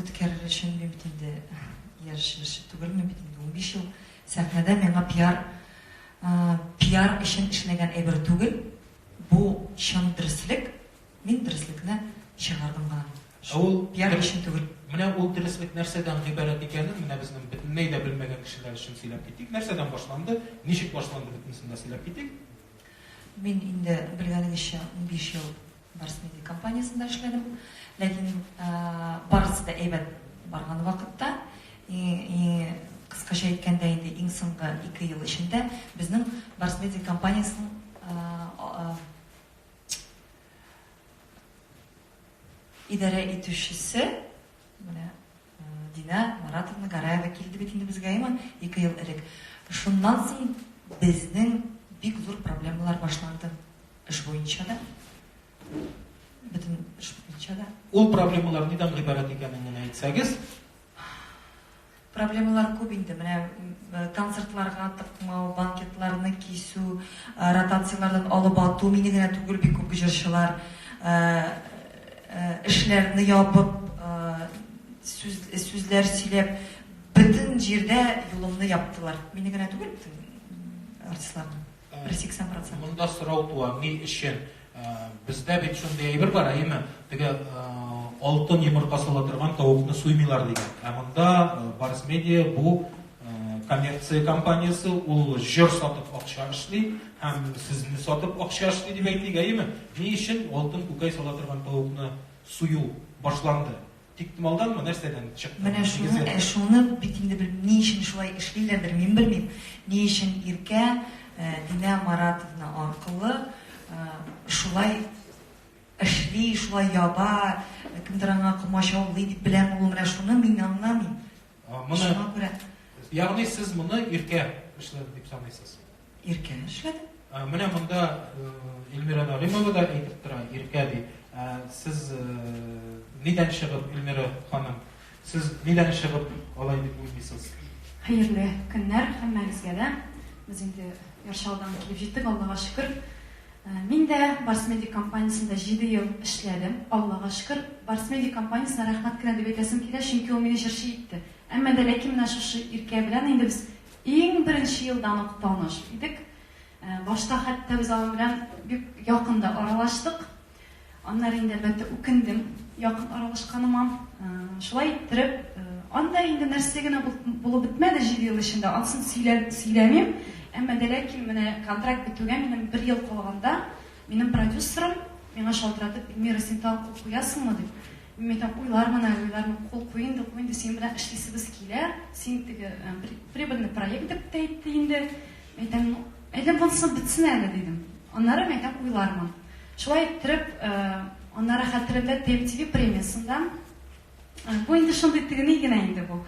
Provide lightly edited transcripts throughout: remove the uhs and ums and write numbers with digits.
үткәрер өчен мин бит инде яшь җырчы түгел, мин бит инде 15 ел сәхнәдә, миңа пиар пиар өчен эшләгән әйбер түгел. Бу чын дөреслек. Мин дөреслекне чыгардым гына. Ә ул пиар өчен түгел. Менә ул дөреслек нәрсәдән гыйбарәт икәнен менә безнең бөтенләй дә белмәгән кешеләр өчен сөйләп китик. Нәрсәдән башланды, ничек башланды бөтенесен дә сөйләп китик. Мин инде белгәнегезчә 15 ел Барс Медиа компаниясендә эшләдем. Ләкин барысы да әйбәт барган вакытта, кыскача әйткәндә инде иң соңгы 2 ел эчендә безнең Барс Медиа компаниясенең идарә итүчесе менә Динә Маратовна Гараева килде бит инде безгә, әйме, 2 ел элек. Шуннан соң безнең бик зур проблемалар башланды. Эш буенча да, бөтен эш буенча да. Ул проблемалар нидән гыйбарәт икәнен генә әйтсәгез. Проблемалар күп инде. Менә концертларга тыкмау, банкетларны кисү, ротацияләрдән алып ату, мине генә түгел, бик күп җырчылар эшләрне ябып, сүз, сүзләр сөйләп, бөтен җирдә юлымны яптылар. Мине генә түгел, бөтен артистларны. Бер 80 процент. Монда сорау туа, ни өчен? Бездә бит шундый әйбер бар, әйеме? Теге алтын йомырка сала торган тавыкны суймыйлар дигән. Ә монда Барс Медиа бу коммерция компаниясе, ул җыр сатып акча эшли һәм сезне сатып акча эшли дип әйтик, әйеме? Ни өчен алтын күкәй сала торган тавыкны сую башланды? Тиктомалданмы, нәрсәдән чыкты? Менә шуны, ә шуны бит инде белмим, ни өчен шулай эшлиләрдер, мин белмим. Ни өчен Иркә Динә Маратовна аркылы шулай эшли, шулай яба, кемдер аңа комачаулый дип беләм ул, менә шуны мин аңламыйм. Моны, Шуңа күрә. Ягъни сез моны Иркә эшләде дип саныйсыз? Иркә эшләде. Менә монда Эльмира Нәгыймова да әйтеп тора, Иркә ди. Сез нидән чыгып, Эльмира ханым, сез нидән чыгып алай дип уйлыйсыз? Хәерле көннәр һәммәгезгә дә. Без инде Яр Чаллыдан килеп җиттек, Аллага шөкер. Мин дә Барс Медиа компаниясендә 7 ел эшләдем, Аллага шөкер. Барс Медиа компаниясенә рәхмәт кенә дип әйтәсем килә, чөнки ул мине җырчы итте. Әмма дә ләкин менә шушы Иркә белән инде без Иң беренче елдан ук таныш идек. Башта хәтта без аның белән бик якын да аралаштык. Аннары инде, әлбәттә, үкендем якын аралашканыма. Шулай иттереп, анда инде нәрсә генә булып бетмәде 7 ел эчендә, анысын сөйләмим. Әмма дә ләкин менә контракт бетүгә минем бер ел калганда, минем продюсерым миңа шалтыратып, Эльмира, син тагын кул куясыңмы, дип. Мин әйтәм, уйлармын әле, уйлармын, кул куй инде, куй инде, синең белән эшлисебез килә, син теге прибыльный проект дип тә әйтте инде. Мин әйтәм, ну, әйдә монысы бетсен әле, дидем. Аннары мин әйтәм, уйлармын. Шулай иттереп, аннары хәтеремдә TMTV премиясендә, бу инде шундый теге ни генә инде бу,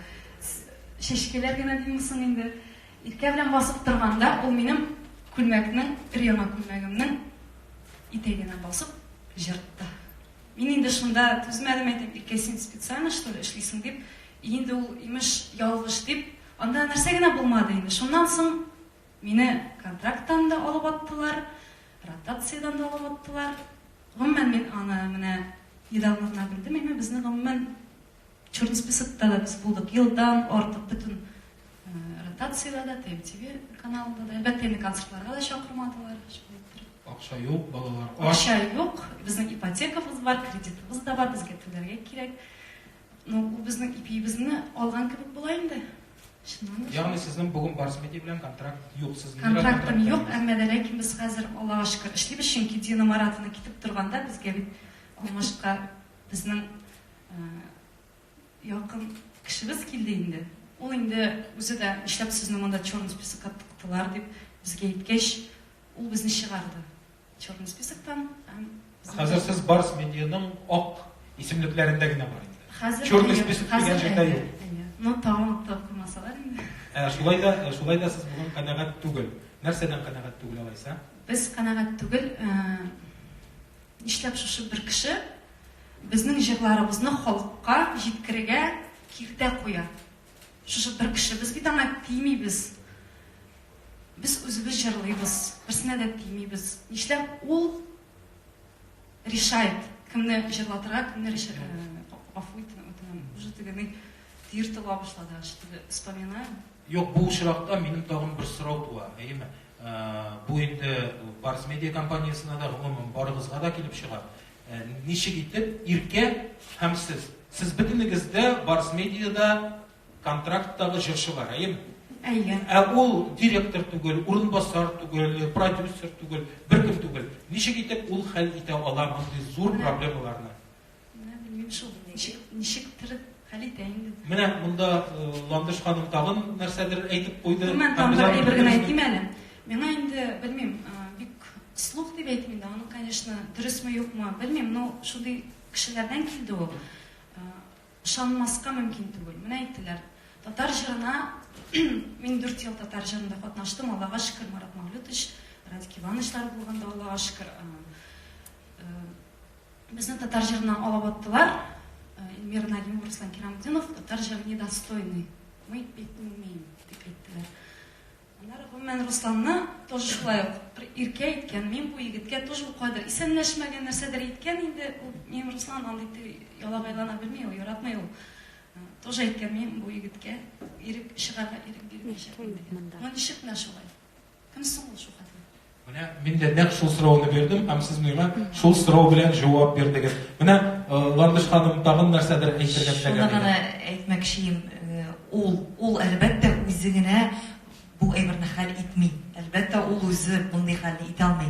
чәчкәләр генә димме соң инде, Иркә белән басып торганда, ул минем күлмәкнең, өр-яңа күлмәгемнең итәгенә басып җыртты. Мин инде шунда түзмәдем, әйтәм, Иркә, син специально, что ли, эшлисең дип, и инде ул, имеш, ялгыш дип, анда нәрсә генә булмады инде. Шуннан соң мине контракттан да алып аттылар, ротациядән дә алып аттылар. Гомумән, мин аны менә недавно гына белдем, әмма безне гомумән черный списокта да без булдык. Елдан артык бөтен ротациядә дә, ТМТВ каналында да, әлбәттә, инде концертларга да чакырмадылар. Шулай иттереп. Акча юк, балалар ач. Акча юк, безнең ипотекабыз бар, кредитыбыз да бар, безгә түләргә кирәк. Ну, ул безнең ипиебезне алган кебек була инде. Чыннан да. Ягъни сезнең бүген Барс Медиа белән контракт юк, сез Контрактым юк, әмма дә ләкин без хәзер, Аллага шөкер, эшлибез, чөнки Дина Маратовна китеп торганда безгә бит алмашка безнең якын кешебез килде инде. Ул инде үзе дә, нишләп сезне монда черный списокка тыктылар дип безгә әйткәч, ул безне чыгарды черный списоктан һәм Хәзер сез Барс Медианың ак исемлекләрендә генә бар инде. Хәзер Черный список дигән җирдә юк. Ну, тагын тап куймасалар инде. Ә шулай да, шулай да сез бүген канәгать түгел. Нәрсәдән канәгать түгел алайса? Без канәгать түгел, нишләп шушы бер кеше безнең җырларыбызны халыкка җиткерергә киртә куя. Шушы бер кеше, без бит аңа тимибез. Без үзебез җырлыйбыз, берсенә дә тимибез. Нишләп ул решает, кемне җырлатырга, кемне гафу үтенәм. теге ни төер тыгыла башлады аж теге вспоминаю. Юк, бу очракта минем тагын бер сорау туа, әйеме? Бу инде Барс Медиа компаниясенә дә, гомумән, барыгызга да килеп чыга. Ничек итеп Иркә һәм сез, сез бөтенегез дә Барс Медиада контракттагы җырчылар, әйеме? Әйе. Ә ул директор түгел, урынбасар түгел, продюсер түгел, беркем түгел. Ничек итеп ул хәл итә ала мондый зур проблемаларны? Менә белмим шул, ничек, ничектер хәл итә инде. Менә монда Ландыш ханым тагын нәрсәдер әйтеп куйды. Гомумән, тагын бер әйбер генә әйтим әле. Миңа инде, белмим, бик слух дип әйтим инде, аның, конечно, дөресме, юкмы, белмим, но шундый кешеләрдән килде ул. Ышанмаска мөмкин түгел. Менә әйттеләр, татар җырына, мин дүрт ел татар җырында катнаштым, Аллага шөкер, Марат Мәүлүтович, Радик Ивановичлар булганда, Аллага шөкер, Безне татар җырына алып аттылар. Эльмира Налимова, Руслан Кирамутдинов татар җыры недостойный. Мы петь не умеем, дип әйттеләр. Аннары гомумән Русланны тоже шулай ук бер иркә әйткән, мин бу егеткә тоже ул кайдыр исәнләшмәгән нәрсәдер әйткән инде, ул минем Руслан андый ялагайлана белми ул, яратмый ул. Тоже әйткән, мин бу егеткә ирек чыгарга ирек бирмәячәкмен дигән. Ну ничек менә шулай? Кем соң ул шул хәтле? Менә мин дә нәкъ шул сорауны бирдем һәм сез миңа шул сорау белән җавап бирдегез. Менә Ландыш ханым тагын нәрсәдер әйтергә теләгән иде. Шуны гына әйтмәкчеем, ул, ул әлбәттә үзе генә бу әйберне хәл итми. Әлбәттә, ул үзе мондый хәлне итә алмый.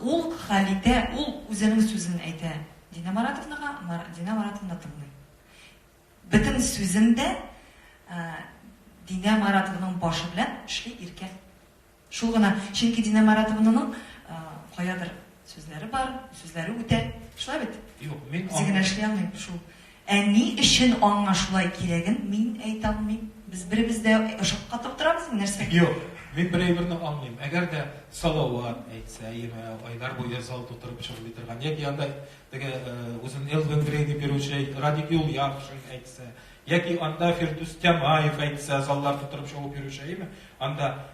Ул хәл итә, ул үзенең сүзен әйтә Динә Маратовнага, Динә Маратовна тыңлый. Бөтен сүзен дә Динә Маратованың башы белән эшли Иркә. Шул гына. Чөнки Динә Маратованың каядыр сүзләре бар, сүзләре үтә. Шулай бит? Юк, мин Үзе генә эшли алмый шул. Ә ни өчен аңа шулай кирәген мин әйтә алмыйм. Без беребез дә шаккатып торабыз инде нәрсә. Юк, мин бер әйберне аңлыйм. Әгәр дә Салават әйтсә, яме айлар буе зал тутырып чыгып торган, яки анда Теге үзен Элвин Грей дип йөрүче Радик Юлъякшин әйтсә, яки анда Фирдүс Тямаев әйтсә, заллар тутырып чабып йөрүче, әйеме? Анда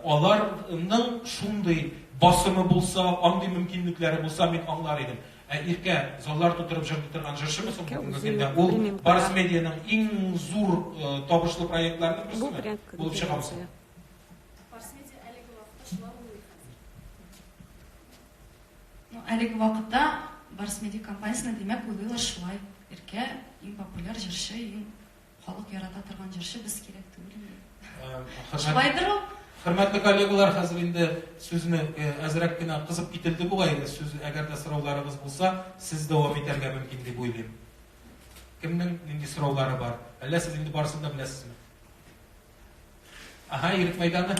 аларның шундый басымы булса, андый мөмкинлекләре булса, мин аңлар идем. Ә Иркә заллар тутырып җырлый торган җырчымы соң бүгенге көндә? Ул Барс Медианың иң зур табышлы проектларының берсеме булып чыгамы соң? Барс Медиа әлеге вакытта шулай уйлый хәзер. Ну, әлеге вакытта Барс Медиа компаниясенә, димәк, уйлыйлар шулай. Иркә иң популяр җырчы, иң халык ярата торган җырчы, без кирәк түгел инде. Шулайдыр ул. Хөрмәтле коллегалар, хәзер инде сүзне әзрәк кенә кызып кителде бугай. Сүз, әгәр дә сорауларыгыз булса, сез дәвам итәргә мөмкин дип уйлыйм. Кемнең нинди сораулары бар? Әллә сез инде барысын да беләсезме? Ага, Ирек мәйданы.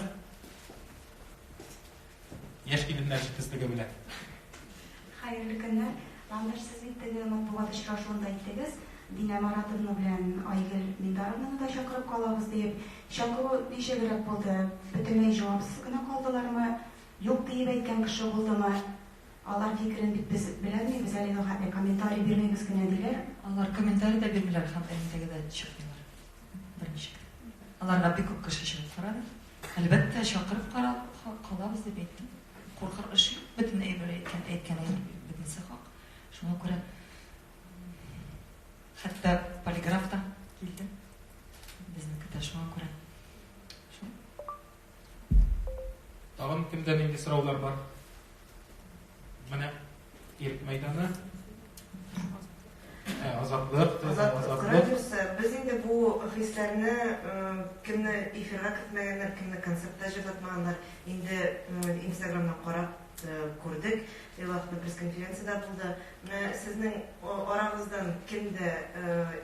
Яшь киленнәр җитезлеге белән. Хәерле көннәр. Ландыш, сез бит теге матбугат очрашуында әйттегез, Динә Маратовна белән Айгөл Миндаровнаны да чакырып калабыз диеп. Чакыру ничегрәк булды? Бөтенләй җавапсыз гына калдылармы? Юк диеп әйткән кеше булдымы? Алар фикерен бит без беләлмибез, әлегә хәтле комментарий бирмибез генә диләр. Алар комментарий да бирмиләр һәм элемтәгә дә чыкмыйлар. Берничек. Аларга бик күп кеше чыгып карады. Әлбәттә, чакырып калабыз дип әйттем. Куркыр эш юк, бөтен әйбер әйткән, әйткән әйбер бөтенесе хак. Шуңа күрә хәтта полиграф та килде. Безнеке дә шуңа күрә. Шул. Тагын кемдә нинди сораулар бар? Менә Ирек мәйданы. Ә, Азатлык, Азатлык радиосы. Без инде бу хисләрне кемне эфирга кертмәгәннәр, кемне концертта җырлатмаганнар, инде Инстаграмнан карап күрдек. Теге вакытта пресс-конференция дә булды. Менә сезнең арагыздан кем дә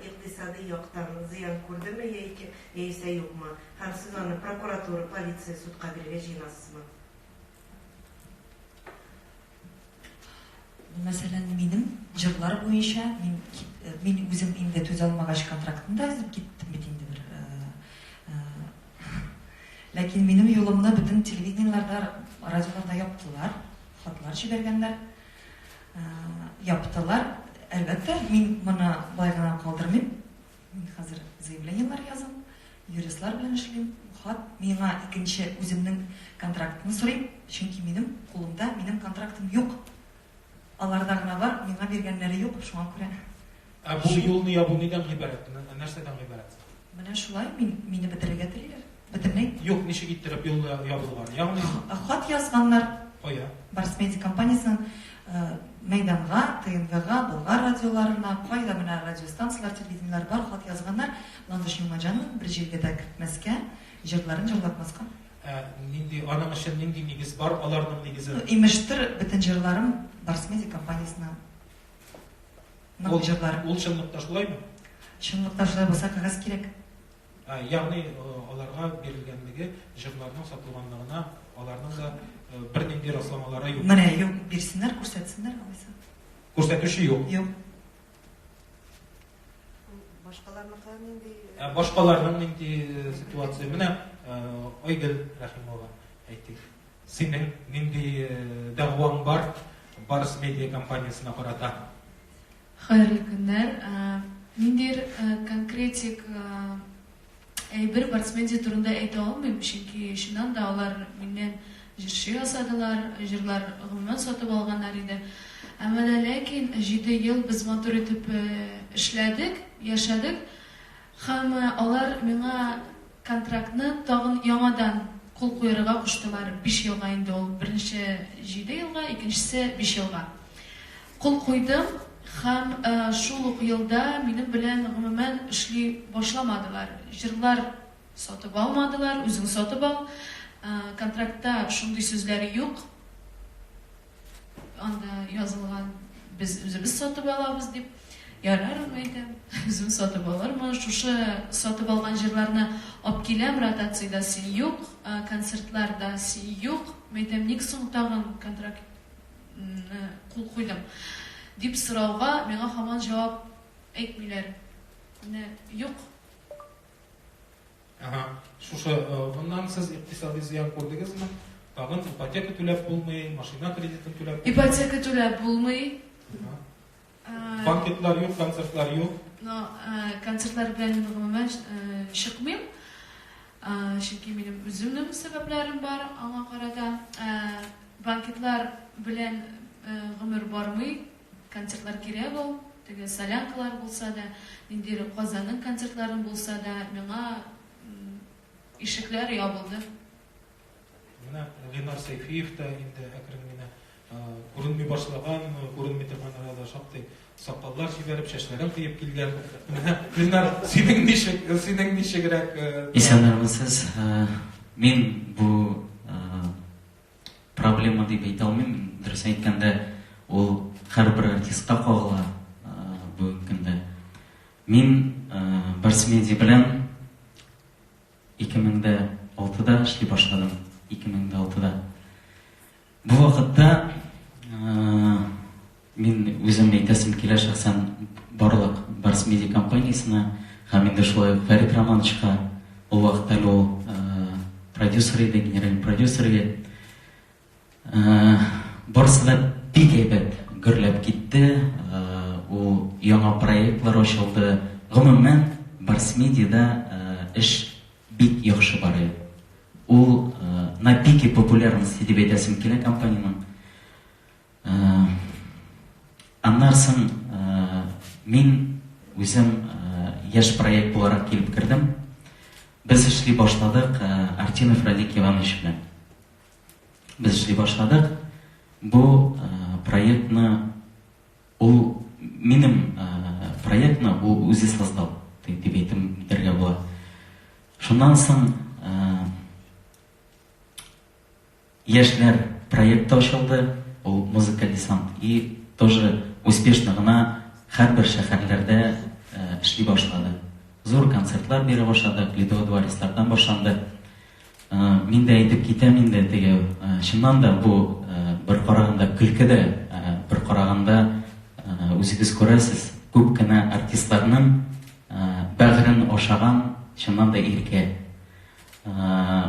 икътисадый яктан зыян күрдеме яки яисә юкмы? Һәм сез аны прокуратура, полиция, судка бирергә җыенасызмы? Мәсәлән, минем җырлар буенча мин мин үзем инде түзә алмагач контрактны да өзеп киттем бит инде бер. Ләкин минем юлымны бөтен телевидениеләрдә, радиоларда яптылар, хатлар җибәргәннәр. Яптылар. Әлбәттә, мин моны болай гына калдырмыйм. Мин хәзер заявлениеләр язам, юристлар белән эшлим. Хат миңа икенче үземнең контрактны сорыйм, чөнки минем кулымда минем контрактым юк. Аларда гына бар, миңа биргәннәре юк, шуңа күрә. Ә бу юлны ябу нидән гыйбарәт? Нәрсәдән гыйбарәт? Менә шулай мин, мине бетерергә телиләр. Бөтенләй. Юк, ничек иттереп юл ябылган? Ягъни хат язганнар. Кая? Барс Медиа компаниясенең Мәйданга, ТНВга, Болгар радиоларына, кайда менә радиостанцияләр, телевидениеләр бар, хат язганнар. Ландыш Нигъмәтҗанова бер җиргә дә кертмәскә, җырларын җырлатмаска. Ә нинди, аның өчен нинди нигез бар, аларның нигезе? Ну, имештер, бөтен җырларым Барс Медиа компаниясенә ул, җырлары. Ул чынлыкта шулаймы? Чынлыкта шулай булса, кәгазь кирәк. Ә, ягъни аларга бирелгәнлеге, җырларның сатылганлыгына аларның да бернинди расламалары юк. Менә юк, бирсеннәр, күрсәтсеннәр алайса. Күрсәтүче юк. Юк. Башкаларныкы нинди? Ә башкаларның нинди ситуация? Менә Айгөл Рәхимова, әйтик. Синең нинди дәгъваң бар Барс Медиа компаниясенә карата? Хәерле көннәр. Ниндидер конкретик әйбер Барс Медиа турында әйтә алмыйм, чөнки чыннан да алар миннән җырчы ясадылар, җырлар гомумән сатып алганнар иде. Әмма дә ләкин 7 ел без матур итеп эшләдек, яшәдек һәм алар миңа контрактны тагын яңадан кул куерга куштылар, 5 елга инде ул, беренче 7 елга, икенчесе 5 елга. Кул куйдым һәм шул ук елда минем белән гомумән эшли башламадылар. Җырлар сатып алмадылар, үзең сатып ал. Контрактта шундый сүзләр юк. Анда язылган, без үзебез сатып алабыз дип. Ярар, әйтәм, үзем сатып алырмын. Шушы сатып алган җырларны алып киләм, ротациядә син юк, концертларда син юк. Мәйтәм, ник соң тагын контракт кул куйдым дип сорауга миңа һаман җавап әйтмиләр. Менә юк. Ага. Шушы моннан сез икътисади зыян күрдегезме? Тагын ипотека түләп булмый, машина кредитын түләп булмый. Ипотека түләп булмый. Банкетлар юк, концертлар юк. Но концертлар белән мин гомумән чыкмыйм. Чөнки минем үземнең сәбәпләрем бар аңа карата. Банкетлар белән гомер бармый, концертлар кирәк ул. Теге солянкалар булса да, ниндидер Казанның концертларын булса да, миңа ишекләр ябылды. Менә Ленар Сәйфиев та инде әкрен генә күренми башлаган, күренми торган арада шактый сакаллар җибәреп, чәчләрен тыеп килгән. Менә Ленар, синең ничек, синең ничегрәк? Исәннәрмесез. Мин бу проблема дип әйтә алмыйм. Дөрес әйткәндә, ул һәрбер артистка кагыла бүгенге көндә. Мин Барс Медиа белән 2006-да эшли башладым. 2006-да. Бу вакытта мин үзем әйтәсем килә шәхсән барлык Барс Медиа компаниясенә һәм инде шулай ук Фәрит Романовичка, ул вакытта әле ул продюсер иде, генеральный продюсер иде. Барысы да бик әйбәт гөрләп китте, ул яңа проектлар ачылды. Гомумән, Барс Медиада эш бик яхшы бара. Ул на пике популярности дип әйтәсем килә компаниянең. Аннан соң мин үзем яшь проект буларак килеп кердем. Без эшли башладык Артинов Радик Иванович белән. Без эшли башладык. Бу проектны ул минем проектны ул үзе создал дип әйтергә була. Шуннан соң яшьләр проекты ачылды, ул музыка десант. И тоже успешно гына һәрбер шәһәрләрдә эшли башлады. Зур концертлар бирә башладык, Ледовый дворецлардан башланды. Мин дә әйтеп китәм инде, теге, чыннан да бу бер караганда көлке дә, бер караганда үзегез күрәсез, күп кенә артистларның бәгырен ашаган чыннан да иркә.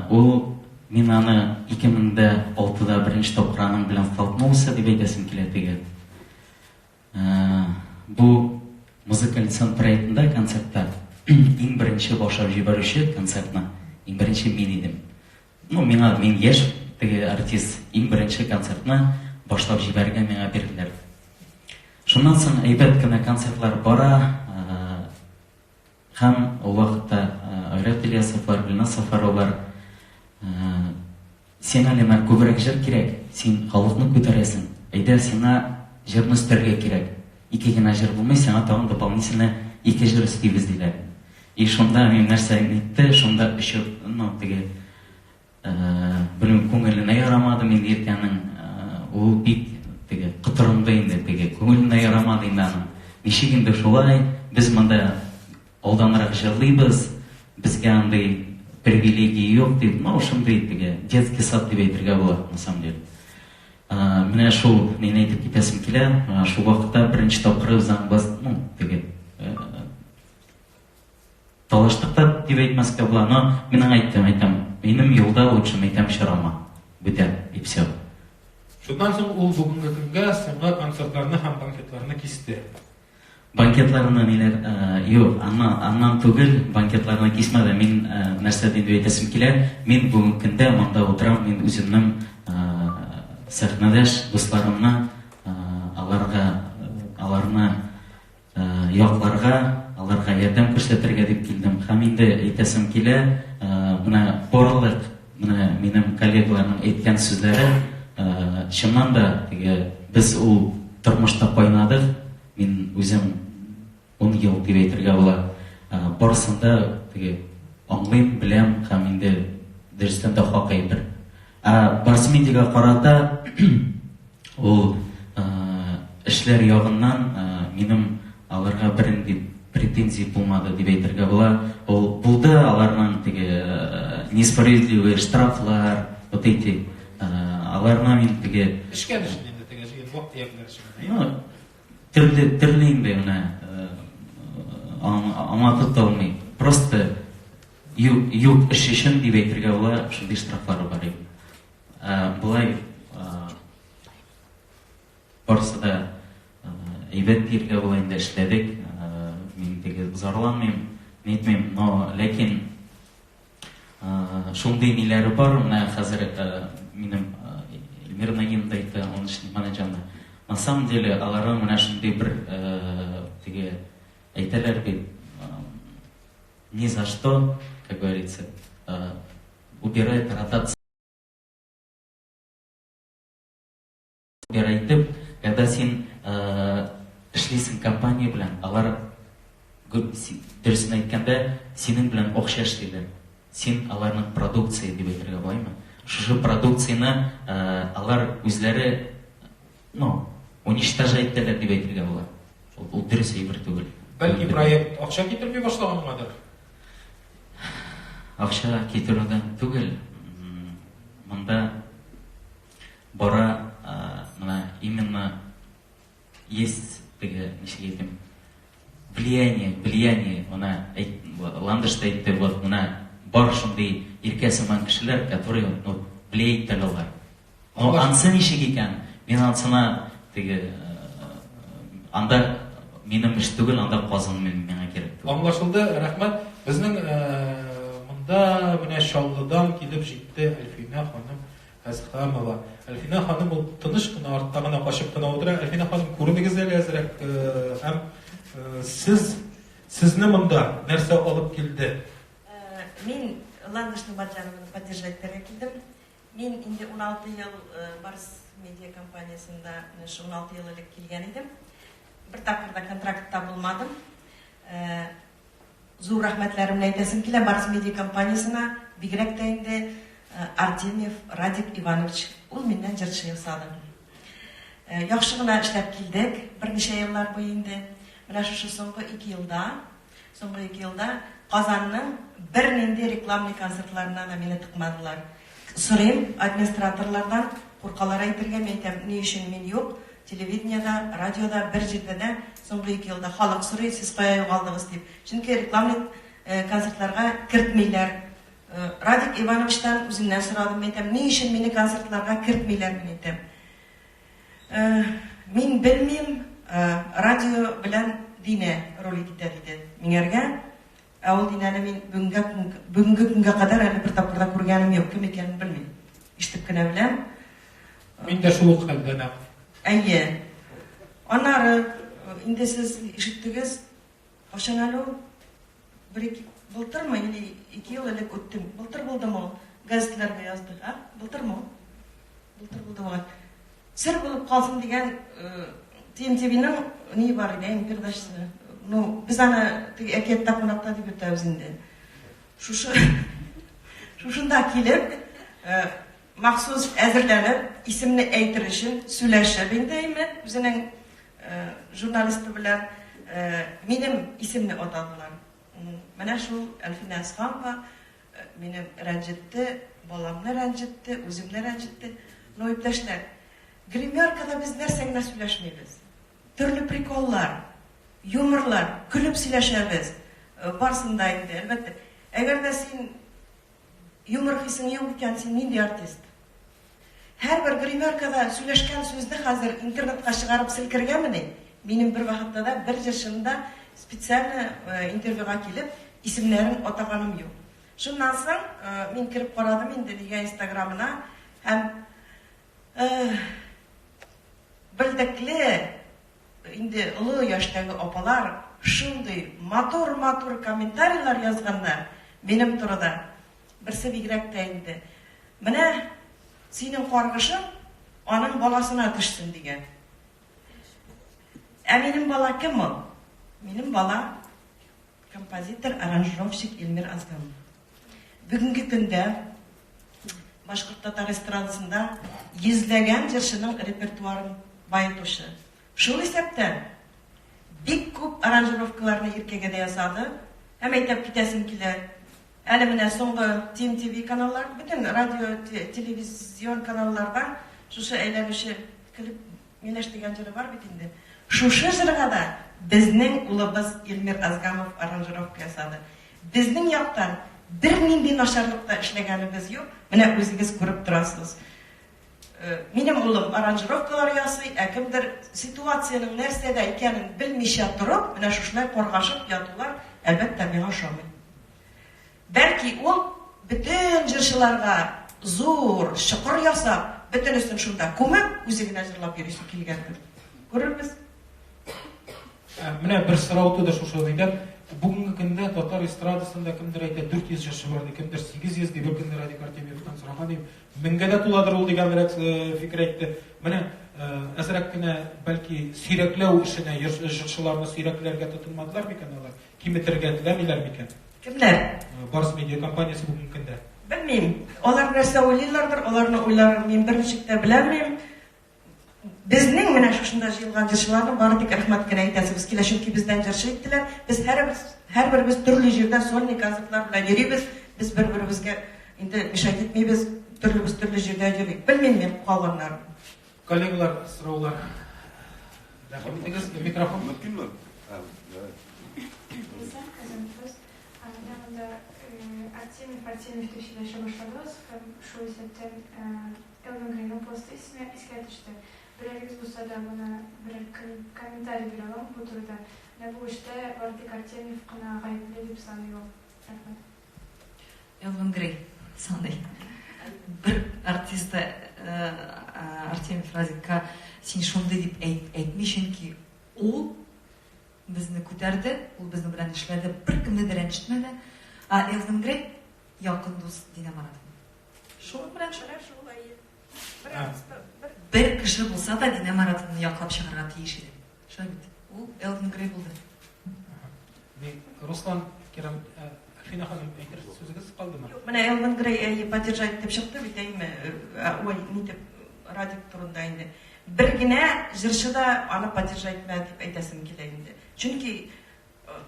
Ул мин аны 2006-да беренче тапкыр аның белән столкнулся дип әйтәсем килә теге. Бу музыкаль десант проектында концертта иң беренче башлап җибәрүче концертны иң беренче мин идем. Ну, миңа, мин яшь теге артист, иң беренче концертны башлап җибәрергә миңа бирделәр. Шуннан соң әйбәт кенә концертлар бара, һәм ул вакытта Айрат Ильясовлар, Гөлназ Сафаровалар, Сиңа, Ленар, күбрәк җыр кирәк, син халыкны күтәрәсең, әйдә, сиңа җырны өстәргә кирәк, ике генә җыр булмый, сиңа тагын дополнительно ике җыр өстибез, диләр. И шунда мин нәрсә нитте, шунда очып, ну, теге, Белмим, күңеленә ярамады инде Иркәнең. Ул бик теге котырынды инде, теге күңеленә ярамады инде аның. Ничек инде шулай, без монда алданрак җырлыйбыз, безгә андый привилегия юк дип, ну, шундый теге детский сад дип әйтергә була, на самом деле. Менә шул мин әйтеп китәсем килә, шул вакытта беренче тапкыр без, ну, теге Талаштык та дип әйтмәскә була, но мин аңа әйттем, әйтәм, минем юлда лучше, әйтәм, чорама, бүтән, и все. Шуннан соң ул бүгенге көнгә соңгы концертларны һәм банкетларны кисте. Банкетларны ниләр, юк, аннан, аннан түгел, банкетларны кисмәде. Мин нәрсә дип әйтәсем килә, мин бүгенге көндә монда утырам, мин үземнең сәхнәдәш дусларымны, аларга, аларны Якларга, аларга ярдәм күрсәтергә дип килдем. Һәм инде әйтәсем килә, менә барлык менә минем коллегаларның әйткән сүзләре, чыннан да, теге без ул тормышта кайнадык. Мин үзем 10 ел дип әйтергә була. Барысын да теге аңлыйм, беләм һәм инде дөрестән дә хак әйбер. Ә Барсмедиага карата ул эшләр ягыннан минем аларга бернинди претензия булмады дип әйтергә була. Ул булды аларның теге несправедливый штрафлар, вот эти аларны мин теге Эшкә өчен инде теге җыен вак-төякләр өчен. Ну, төрле төрле инде менә аңлатып та булмый. Просто юк, юк эш өчен дип әйтергә була, шундый штрафлары бар иде. Ә, болай барысы да әйбәт дияргә була инде эшләдек. Мин теге зарланмыйм, нитмим, но ләкин шундый ниләре бар, менә хәзер минем Эльмира Нагимов да әйтте, он менеджерны. На самом деле аларның менә шундый бер теге әйтәләр бит, ни за что, как говорится, убирает ротацию. Итеп, когда син эшлисең компания белән, алар дөресен әйткәндә, синең белән акча эшлиләр. Син аларның продукция дип әйтергә буламы? Шушы продукцияне алар үзләре, ну, уничтожать итәләр дип әйтергә була. Ул дөрес әйбер түгел. Бәлки проект акча китерми башлагангадыр? Акча китерүдән түгел. Монда бара менә именно есть теге, ничек әйтим, влияние, влияние, менә Ландыш та әйтте, вот менә бар шундый иркә сыман кешеләр, которые, ну, влиять итә алалар. Но ансы ничек икән, мин ансына теге анда минем эш түгел, анда казын миңа кирәк түгел. Аңлашылды, рәхмәт. Безнең монда менә Чаллыдан килеп җитте Әлфинә ханым Әсхәмова. Әлфинә ханым ул тыныч кына артта гына качып кына утыра. Әлфинә ханым, күренегез әле әзрәк һәм сез сезне монда нәрсә алып килде? Мин Ландыш Нурбатҗанованы поддержать итәргә килдем. Мин инде 16 ел Барс медиа компаниясендә, менә 16 ел элек килгән идем. Бер тапкыр да контрактта булмадым. Зур рәхмәтләремне әйтәсем килә Барс медиа компаниясенә, бигрәк тә инде Артемьев Радик Иванович, ул миннән җырчы ясады. Яхшы гына эшләп килдек берничә еллар буе инде. Менә шушы соңгы 2 елда, соңгы 2 елда Казанның бернинди рекламный концертларына да мине тыкмадылар. Сорыйм администраторлардан, куркалар әйтергә, мин әйтәм, ни өчен мин юк, телевидениедә, радиода, бер җирдә дә соңгы 2 елда халык сорый, сез кая югалдыгыз дип. Чөнки рекламный концертларга кертмиләр. Радик Ивановичтан үзеннән сорадым, мин әйтәм, ни өчен мине концертларга кертмиләр, мин әйтәм. Мин белмим, радио белән Динә рулить итә, диде миңәргә. Ә ул Динәне мин бүгенгә бүгенге көнгә кадәр әле бер тапкыр да күргәнем юк, кем икәнен белмим. Ишетеп кенә беләм. Мин дә шул ук хәлдә нәкъ. Әйе. Аннары. инде сез ишеттегез, кайчан әле ул? Бер-ике, былтырмы или ике ел элек үтте. Былтыр булдымы ул? Газетләргә яздык, а? Былтырмы ул? Былтыр булды бугай. Сер булып калсын дигән ТМТВның ни бар иде, әйме, передачасы. Ну, без аны теге әкияттә кунакта дип йөртәбез инде. Шушы шушында килеп, махсус әзерләнеп, исемне әйтер өчен сөйләшеп инде, әйме, үзенең журналисты белән минем исемне атадылар. Менә шул Әлфинә Әсханова мине рәнҗетте, баламны рәнҗетте, үземне рәнҗетте. Ну, иптәшләр, гримеркада без нәрсә генә сөйләшмибез. Төрле приколлар, юморлар, көлеп сөйләшәбез. Барсын да инде, әлбәттә. Әгәр дә син юмор хисең юк икән, син нинди артист? Һәрбер гримеркада сөйләшкән сүзне хәзер интернетка чыгарып селкергәмени? Минем бер вакытта да бер җырчыны да специально интервьюга килеп исемнәрен атаганым юк. Шуннан соң мин кереп карадым инде нигә инстаграмына һәм белдекле инде олы яшьтәге апалар шундый матур-матур комментарийлар язганнар минем турыда. Берсе бигрәк тә инде. Менә синең каргышың аның баласына төшсен дигән. Ә минем бала кем ул? Минем бала композитор, аранжировщик Эльмир Азгамов. Бүгенге көндә башкорт татар эстрадасында йөзләгән җырчының репертуарын баетучы. Шул исәптән бик күп аранжировкаларны Иркәгә дә ясады. Һәм әйтәп китәсем килә, әле менә соңгы Тим ТВ каналлар, бөтен радио, телевизион каналларда шушы әйләнүче клип Миләш дигән җыры бар бит инде. Шушы җырга да безнең улыбыз Эльмир Азгамов аранжировка ясады. Безнең яктан бернинди начарлык та эшләгәнебез юк, менә үзегез күреп торасыз. Минем улым аранжировкалар ясый, ә кемдер ситуациянең нәрсәдә икәнен белмичә торып, менә шушылай каргашып ятулар, әлбәттә, миңа ошамый. Бәлки ул бөтен җырчыларга зур чокыр ясап, бөтенесен шунда күмеп, үзе генә җырлап йөрисе килгәндер. Күрербез. Менә бер сорау туды шушы нидән. Бүгенге көндә татар эстрадасында кемдер әйтә 400 җырчы бар ди, кемдер 800 ди, бер көнне Радик Артемьевтан сораган идем, меңгә дә туладыр ул дигәнрәк фикер әйтте. Менә әзрәк кенә бәлки сөйрәкләү эшенә җырчыларны сөйрәкләргә тотынмадылар микән алар? Киметергә теләмиләр микән? Кемнәр? Барс медиа компаниясе бүгенге көндә. Белмим. Алар нәрсә уйлыйлардыр, аларның уйларын мин берничек тә беләлмим. Безнең менә шушында җыелган җырчыларның бары тик рәхмәт кенә әйтәсебез килә, чөнки бездән җырчы иттеләр. Без һәрберебез, һәрберебез төрле җирдә сольный концертлар белән йөрибез. Без бер-беребезгә инде мешать итмибез, төрлебез төрле җирдә йөри. Белмим мин калганнарын. Коллегалар, сораулар. Рәхим итегез, микрофон. Мөмкинме? Менә монда Артемьев, Артемьев дип сөйләшә башладыгыз һәм шул исәптән Элвин Грейның посты исемә искә төште. Берәрегез булса да моны берәр комментарий бирә аламы бу турыда? Менә бу эштә бары тик Артемьев кына гаепле дип саный ул. Рәхмәт. Элвин Грей саный. Бер артист та Артемьев Радикка син шундый дип әйтми, чөнки ул безне күтәрде, ул безнең белән эшләде, беркемне дә рәнҗетмәде. Ә Элвин Грей якын дус Динә Маратовна. Шуның белән шул. Шул, әйе. Бер артист, бер Бер кеше булса да Динә Маратовнаны яклап чыгарга тиеш иде. Шулай бит. Ул Элвин Грей булды. Ни, Руслан Кирам, Әлфинә ханым, әйтер сүзегез калдымы? Юк, менә Элвин Грей әйе поддержать итеп чыкты бит, әйеме? Ой, нитеп Радик турында инде. Бер генә җырчы да аны поддержать итмәде дип әйтәсем килә инде. Чөнки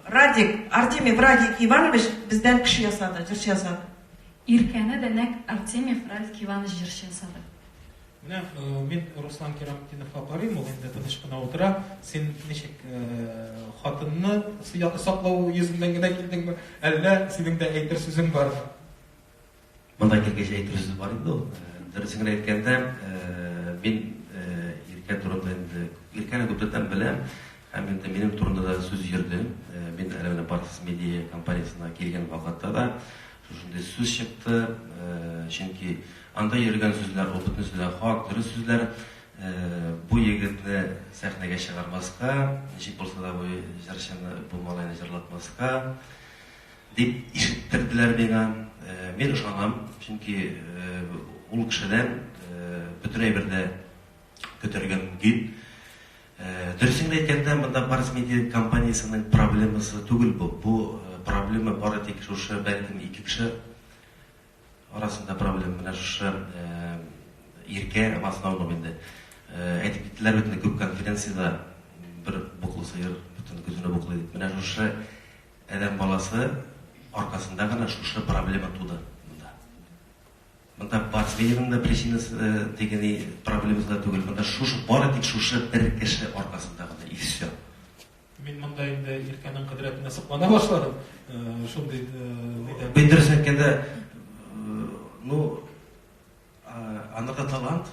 Радик, Артемьев Радик Иванович бездән кеше ясады, җырчы ясады. Иркәне дә нәкъ Артемьев Радик Иванович җырчы ясады. Менә мин Руслан Кирамтдиновка карыйм, ул инде тыныч кына утыра. Син ничек хатынны саклау йөзеннән генә килдеңме, әллә синең дә әйтер сүзең бармы? Монда килгәч әйтер сүз бар инде ул. Дөресен генә әйткәндә, мин Иркә турында инде Иркәне күптән беләм. Һәм инде минем турында да сүз йөрде. Мин әле менә Барс Медиа компаниясенә килгән вакытта да шушындый сүз чыкты. Чөнки анда йөргән сүзләр, ул бөтенесе дә хак, дөрес сүзләр. Бу егетне сәхнәгә чыгармаска, ничек булса да бу җырчыны, бу малайны җырлатмаска дип ишеттерделәр миңа. Мин ышанам, чөнки ул кешедән бөтен әйбер дә көтәргә мөмкин. Дөресен генә әйткәндә, монда Барс Медиа компаниясенең проблемасы түгел бу. Бу проблема бары тик шушы, бәлкем, ике кеше арасында проблема. Менә шушы Иркә, в основном инде. Әйтеп киттеләр бит инде күп конференциядә, бер буклы сыер бөтен көтүне буклый дип. Менә шушы адәм баласы аркасында гына шушы проблема туды монда. Монда Барс Медианың да причинасы теге ни проблемасы да түгел. Монда шушы бары тик шушы бер кеше аркасында гына и все. Мин монда инде Иркәнең кодрәтенә соклана башладым. Шундый нидән. Мин дөрес әйткәндә, ну, анда талант.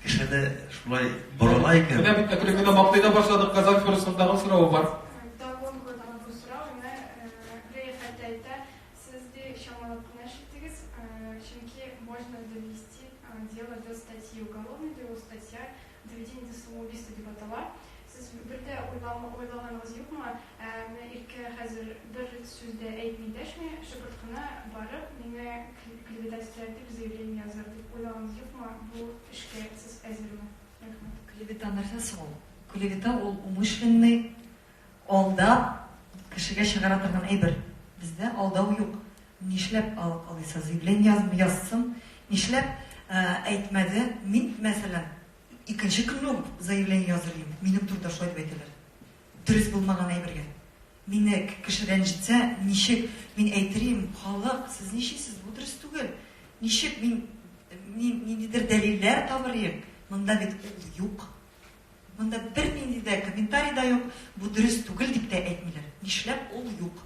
Кешене шулай борыла икән. Менә бит әкрен генә мактый да башладык. Казан форумында тагын соравы бар. Тагын бу сорау, менә Грей хәтта әйтә, Сез ди чамалап кына ишеттегез, чөнки можно довести дело до статьи уголовной, ди ул статья доведение до самоубийства дип атала. Сез бер дә уйлаганыгыз юкмы, ә менә Иркә хәзер бер сүз дә әйтми дәшми, шыпырт кына барып, мине клеветать итәләр дип заявление язар дип уйлаганыгыз юкмы, бу эшкә сез әзерме? Рәхмәт. Клевета нәрсә соң ул? Клевета ул умышленный Алдап кешегә чыгара торган әйбер. Бездә алдау юк. Нишләп алайса заявление язсын? Нишләп әйтмәде? Мин, мәсәлән, икенче көнне үк заявление языр идем. Минем турыда шулай дип әйтәләр. Дөрес булмаган әйбергә. Мине кеше рәнҗетсә, ничек мин әйтер идем, халык, сез нишлисез, бу дөрес түгел. Ничек мин ниндидер дәлилләр табыр идем? Монда бит ул юк. Монда бернинди дә комментарий да юк, бу дөрес түгел дип тә әйтмиләр. Нишләп ул юк?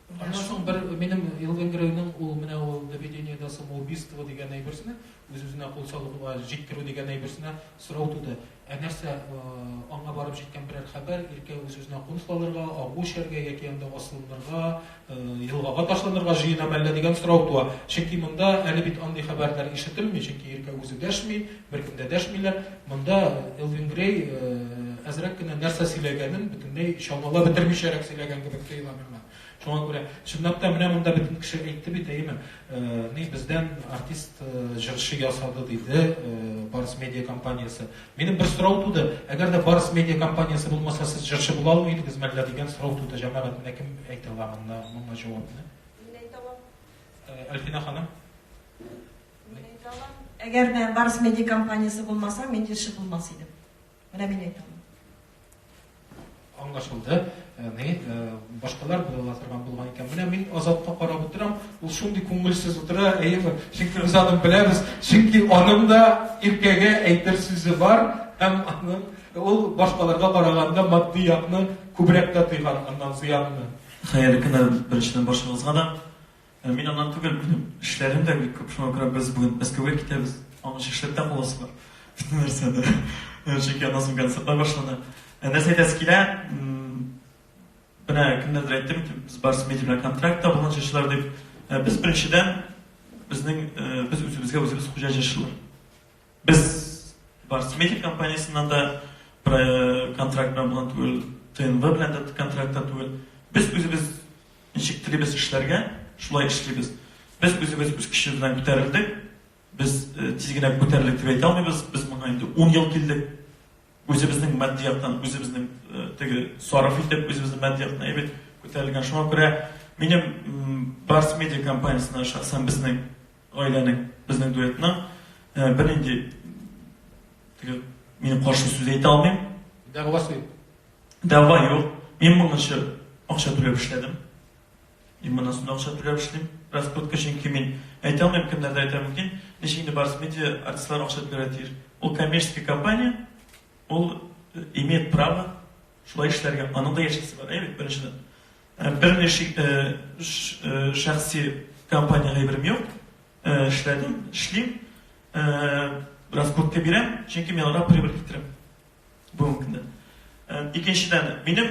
Аннан соң бер минем Элвин Грейның ул менә ул доведение до самоубийства дигән әйберсенә, үз-үзенә кул салуга җиткерү дигән әйберсенә сорау туды. Ә нәрсә, аңа барып җиткән берәр хәбәр, Иркә үз-үзенә кул салырга, агу эчәргә яки анда асылынырга, елгага ташланырга җыенамы әллә дигән сорау туа. Чөнки монда әле бит андый хәбәрләр ишетелми, чөнки Иркә үзе дәшми, беркем дә дәшмиләр. Монда Элвин Грей әзрәк кенә нәрсә сөйләгәнен бөтенләй чамалап бетермичәрәк сөйләгән кебек тоела миңа. Шуңа күрә, чынлап та, менә монда бөтен кеше әйтте бит, әйеме? Ни, бездән артист җырчы ясады, диде Барс Медиа компаниясе. Минем бер сорау туды, әгәр дә Барс Медиа компаниясе булмаса, сез җырчы була алмый идегез мәллә дигән сорау туды. Җәмәгать, менә кем әйтә ала монда, моңа җавапны? Мин әйтә алам. Әлфинә ханым. Мин әйтә алам. Әгәр дә Барс Медиа компаниясе булмаса, мин җырчы булмас идем. Менә мин әйтә алам. Аңлашылды. Ни, башкалар була ала торган булган икән. Менә мин Азатка карап утырам, ул шундый күңелсез утыра, әйеме? Чөнки без аны беләбез, чөнки аның да Иркәгә әйтер сүзе бар һәм аның ул башкаларга караганда матди якны күбрәк тә тойган аннан зыянны. Хәерле көннәр беренчедән барчагызга да. Мин аннан түгел, минем эшләрем дә бик күп, шуңа күрә без бүген Мәскәүгә китәбез. Аңа эшләп тә каласы бар. Бөтен нәрсәне. Чөнки аннан соң концертлар башлана. Нәрсә әйтәсе килә? Менә кемнәрдер әйтте бит, без Барс Медиа белән контрактта булган җырчылар дип. Без беренчедән безнең без үзебезгә үзебез хуҗа җырчылар. Без Барс Медиа компаниясеннән дә контракт белән булган түгел, ТНВ белән дә контрактта түгел. Без үзебез Ничек телибез эшләргә, шулай эшлибез. Без үзебез үз көчебез белән күтәрелдек. Без тиз генә күтәрелдек дип әйтә алмыйбыз. Без моңа инде ун ел килдек. Үзебезнең матди яктан, үзебезнең теге сарыф итеп, үзебезнең матди яктан әйбәт күтәрелгән. Шуңа күрә минем Барс Медиа компаниясенә шәхсән безнең гаиләнең, безнең дуэтның бернинди теге мин каршы сүз әйтә алмыйм. Дәгъвасы юк. Дәгъва юк. Мин моңынчы акча түләп эшләдем. Мин моннан соң да акча түләп эшлим. Раскрутка, чөнки мин әйтә алмыйм, кемнәрдер әйтә мөмкин. Ничек инде Барс Медиа артистлар акча түләргә тиеш? Ул коммерческий компания, ул имеет право шулай эшләргә. Аның да яшисе бар, әйе бит, беренчедән. Берничә шәхси компаниягә әйберем юк. Эшләдем, эшлим. Раскрутка бирәм, чөнки мин аларга прибыль китерәм. Бүгенге көндә. Икенчедән, минем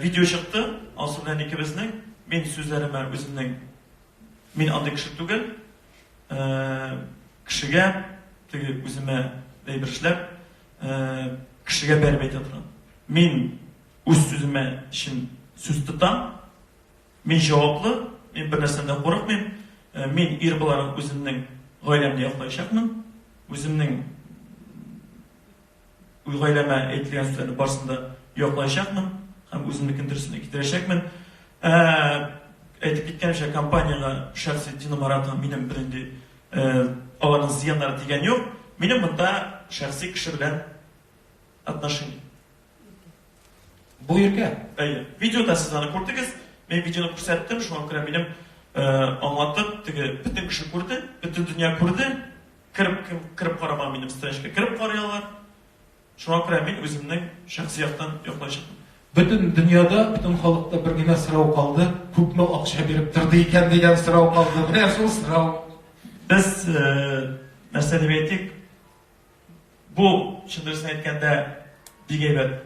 видео чыкты, Алсу белән икебезнең. Мин сүзләремә үземнең мин андый кеше түгел. Кешегә теге үземә әйбер эшләп, кешегә бәреп әйтә торган. Мин үз сүземә чын сүз тотам. Мин җаваплы, мин бер нәрсәдән дә курыкмыйм. Мин ир буларак үземнең гаиләмне яклаячакмын. Үземнең гаиләмә әйтелгән сүзләрне барысын да яклаячакмын һәм үземнекен дөресенә китерәчәкмен. Әйтеп киткәнемчә, компаниягә шәхси Дина Маратова минем бернинди аларның зыяннары тигән юк. Минем монда шәхси кеше белән отношение. Бу Иркә. Әйе. Видеода сез аны күрдегез. Мин видеоны күрсәттем, шуңа күрә минем аңлатып, теге бөтен кеше күрде, бөтен дөнья күрде. Кереп кем кереп карамаган минем страничка кереп карый алар. Шуңа күрә мин үземнең шәхси яктан яклаячакмын. Бөтен дөньяда, бөтен халыкта бер генә сорау калды, күпме акча биреп торды икән дигән сорау калды. Менә шул сорау. Без нәрсә дип әйтик, бу, чын дөресен әйткәндә, бик әйбәт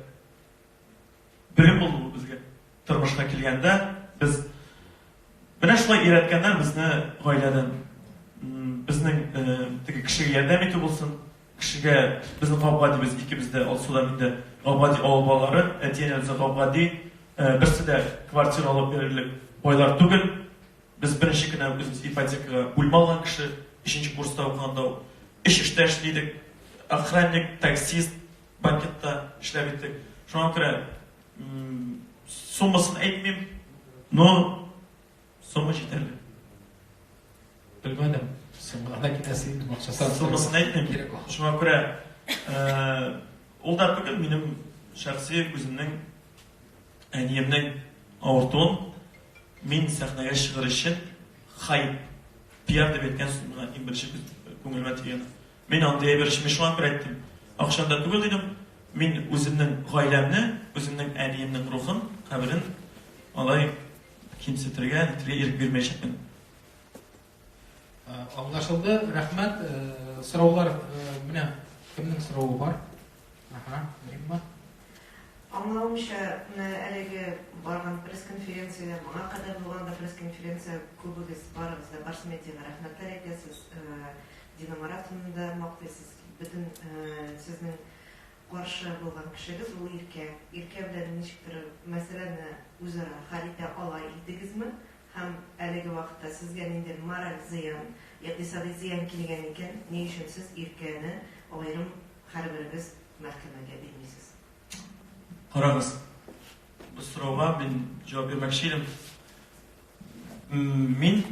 белем булды бу безгә. Тормышка килгәндә без менә шулай өйрәткәннәр безне гаиләдән. Безнең теге кешегә ярдәм итү булсын, кешегә безнең гап-гади без икебез дә, Алсу да мин дә гап-гади авыл балалары, әти-әниләребез дә гап-гади, берсе дә квартира алып бирерлек байлар түгел. Без беренче көннән үк үзебез ипотекага бүлмә алган кеше, өченче курста укыганда ук өч эштә эшли идек. Охранник, таксист, банкетта эшләп иттек. Шуңа күрә суммасын әйтмим, но сумма җитәрлек. Белмәдем. Соңга да китәсе инде акчасы. Суммасын әйтмим. Шуңа күрә ул да түгел, минем шәхси үземнең әниемнең авыртуын мин сәхнәгә чыгыр өчен хайп, пиар дип әйткән сүз миңа иң беренче күңелемә тигән. Мин андый әйбер өчен, мин шуңа күрә әйттем. Акчам да түгел дидем. Мин үземнең гаиләмне, үземнең әниемнең рухын, каберен алай кимсетергә, нитергә ирек бирмәячәкмен. Аңлашылды, рәхмәт. Сораулар, менә кемнең соравы бар? Ага, Римма. Аңлавымча, менә әлеге барган пресс-конференциядә, моңа кадәр булган да пресс-конференция, күбегез, барыгыз да Барс Медиага рәхмәтләр әйтәсез. Дина Маратовнаны да мактыйсыз. Бөтен сезнең каршы булган кешегез ул Иркә. Иркә белән ничектер мәсьәләне үзара хәл итә ала идегезме? Һәм әлеге вакытта сезгә ниндидер мораль зыян, икътисади зыян килгән икән, ни өчен сез Иркәне аерым һәрберегез мәхкәмәгә бирмисез? Карагыз, бу сорауга мин җавап бирмәкче идем. Мин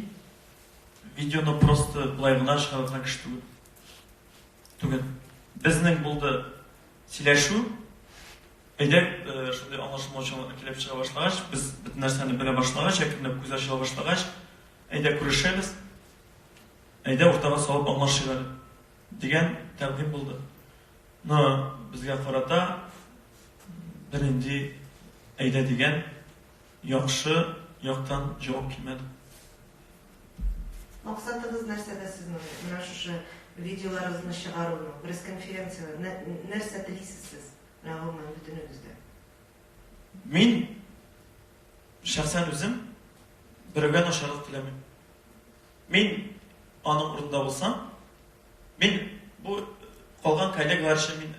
Видеоны просто болай гына чыгара торган кеше түгел. Түгел. Безнең булды сөйләшү. Әйдә, э, шундый аңлашылмаучанлык килеп чыга башлагач, без бөтен нәрсәне белә башлагач, әкренләп күз ачыла башлагач, әйдә күрешәбез. Әйдә уртага салып аңлашыйк әле дигән тәкъдим булды. Но безгә карата бернинди әйдә дигән яхшы яктан җавап килмәде. Максатыгыз нәрсәдә сезнең менә шушы видеоларыгызны чыгаруның, пресс-конференцияләр, нәрсә телисез сез, менә гомумән бөтенегез дә? Мин шәхсән үзем берәүгә начарлык теләмим. Мин аның урынында булсам, мин бу калган коллегалар өчен мин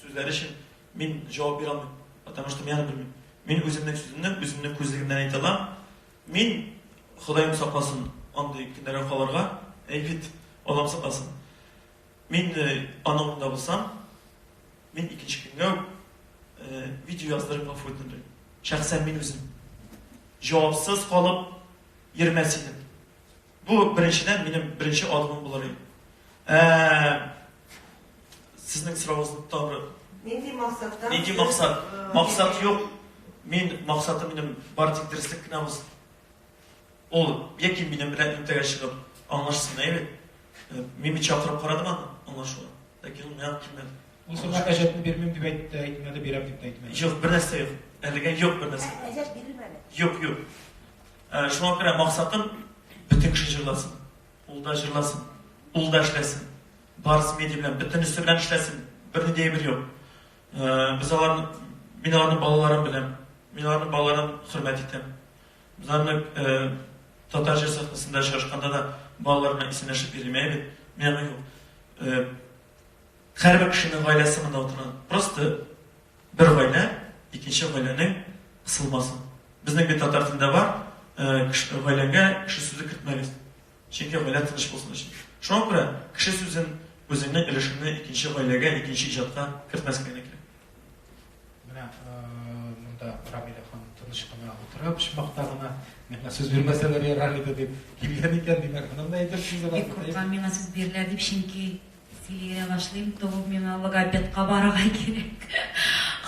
сүзләре өчен мин җавап бирә алмыйм, потому что мин аны белмим. Мин үземнең сүземне үземнең күзлегемнән әйтә алам. Мин, Ходаем сакласын, андый көннәргә калырга, әй бит, Аллам сакласын. Мин э, аның урынында булсам, мин икенче көнгә үк э, видео яздырып гафу үтенер. Шәхсән мин үзем. Җавапсыз калып йөрмәс идем. Бу беренчедән минем беренче адымым булыр иде. Ә, сезнең соравыгызны тагы Нинди максаттан? Нинди максат? Максат юк. Мин максатым минем бар тик дөреслек кенә булсын. Ул яки минем белән иртәгә чыгып аңлашсын, әйбәт. Э, мин бит чакырып карадым аны аңлашуга. Ләкин ул миңа килмәде. Ул сиңа әҗәтне бирмим дип әйтте, әйтмәде, бирәм дип тә әйтмәде. Юк, бер нәрсә юк. Әлегә юк бер нәрсә. Әҗәт бирелмәде. Юк, юк. Э, шуңа күрә максатым бөтен кеше җырласын. Ул да җырласын, ул да эшләсен. Барс медиа белән, бөтенесе белән эшләсен. Бернинди әйбер юк. Э, без аларны, мин аларның балаларын беләм. Мин аларның балаларын хөрмәт итәм. Без аларны э, татар җыр сәхнәсендә очрашканда да балалар белән исәнләшеп йөрим, әйбәт. Мин аңа юк. Һәрбер кешенең гаиләсе монда утыра. Просто бер гаилә икенче гаиләнең кысылмасын. Безнең бит татар телендә бар, гаиләгә кеше сүзе кертмәгез. Чөнки гаилә тыныч булсын өчен. Шуңа күрә кеше сүзен, үзеңнең өлешеңне икенче гаиләгә, икенче иҗатка кертмәскә генә кирәк. Менә монда Рамилә ханым тыныч кына утыра, почмакта гына. Миңа сүз бирмәсәләр ярар иде дип килгән икән, димәк, аның да әйтер сүзе бар. Бик куркам миңа сүз бирелә дип, чөнки сөйли генә башлыйм, то миңа логопедка барырга кирәк.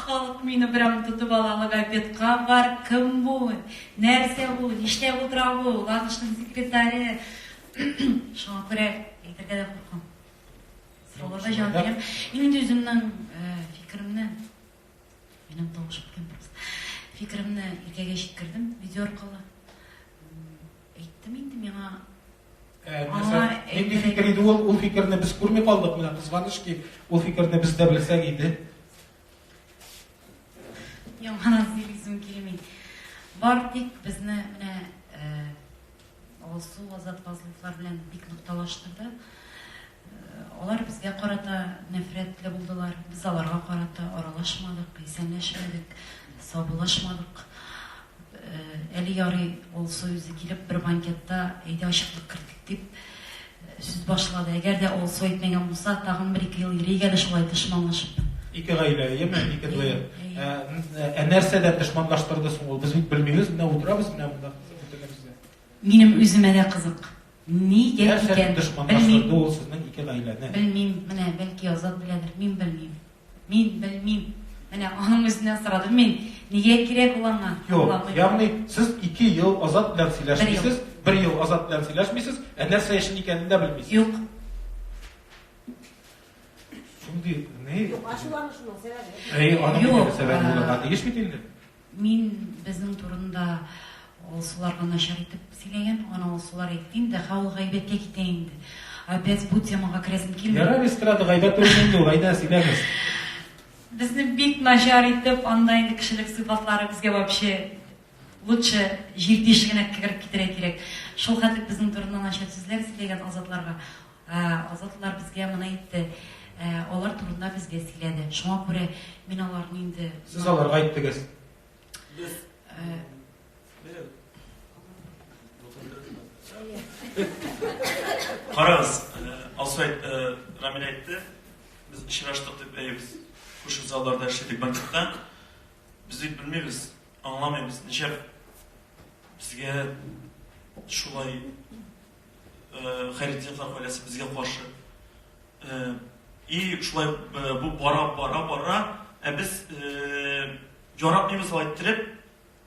Халык мине прям тотып ала, логопедка бар, кем бу, нәрсә бу, нишләп утыра бу, Ландышның секретаре. Шуңа күрә әйтергә дә куркам. Сорауларга җавап бирәм. Мин инде үземнең фикеремне, минем тавыш беткән просто, фикеремне Иркәгә җиткердем видео аркылы. Әйттем инде миңа. Аңа нинди фикер иде ул? Ул фикерне без күрми калдык, менә кызганыч ки, ул фикерне без дә белсәк иде. Яңадан сөйлисем килми. Бар тик безне менә Алсу, Азат Фазлыевлар белән бик нык талаштырды. Алар безгә карата нәфрәтле булдылар. Без аларга карата аралашмадык, исәнләшмәдек, саубуллашмадык. Әле ярый Алсу үзе килеп бер банкетта әйдә ачыклык кертик дип сүз башлады. Әгәр дә Алсу әйтмәгән булса, тагын бер-ике ел йөрик әле шулай дошманлашып. Ике гаилә, әйеме? Ике дуэт. Ә нәрсәдән дошманлаштырды соң ул? Без бит белмибез, менә утырабыз менә монда. Минем үземә дә кызык. Нигә Нәрсә икән? дошманлаштырды Белмим. ул сезнең ике гаиләне? Белмим, менә бәлки Азат беләдер, мин белмим. Мин белмим. Менә аның үзеннән сорадым мин, нигә кирәк ул аңа? Юк, Аңламыйм. ягъни сез ике ел Азат белән Бер ел. сөйләшмисез, бер ел Азат белән сөйләшмисез, ә нәрсә өчен икәнен дә белмисез. Юк. Шундый, ни? Юк, ачуланышының сәбәбе. Әй, аның Юк, бит сәбәбе булырга тиеш бит инде. Мин безнең турында Алсуларга начар итеп сөйләгән, аны Алсулар әйтте инде, һә ул гайбәткә китә инде. Опять бу темага керәсем килми. Ярар, эстрада гайбәт урыны инде ул, әйдә, сөйләгез. Безне бик начар итеп, анда инде кешелек сыйфатлары безгә вообще лучше җир тишегенә кереп китәргә кирәк. Шул хәтлек безнең турында начар сүзләр сөйләгән Азатларга. Азатлар безгә моны әйтте. Алар турында безгә сөйләде. Шуңа күрә мин аларны инде... Сез аларга әйттегез. Без... Карагыз, Алсу Рамил әйтте, без очраштык дип, әйе, без күрше залларда эшләдек банкетта. Без бит белмибез, аңламыйбыз, нишләп безгә шулай Хәйретдиновлар гаиләсе безгә каршы. И шулай бу бара, бара, бара, ә без яратмыйбыз алай иттереп,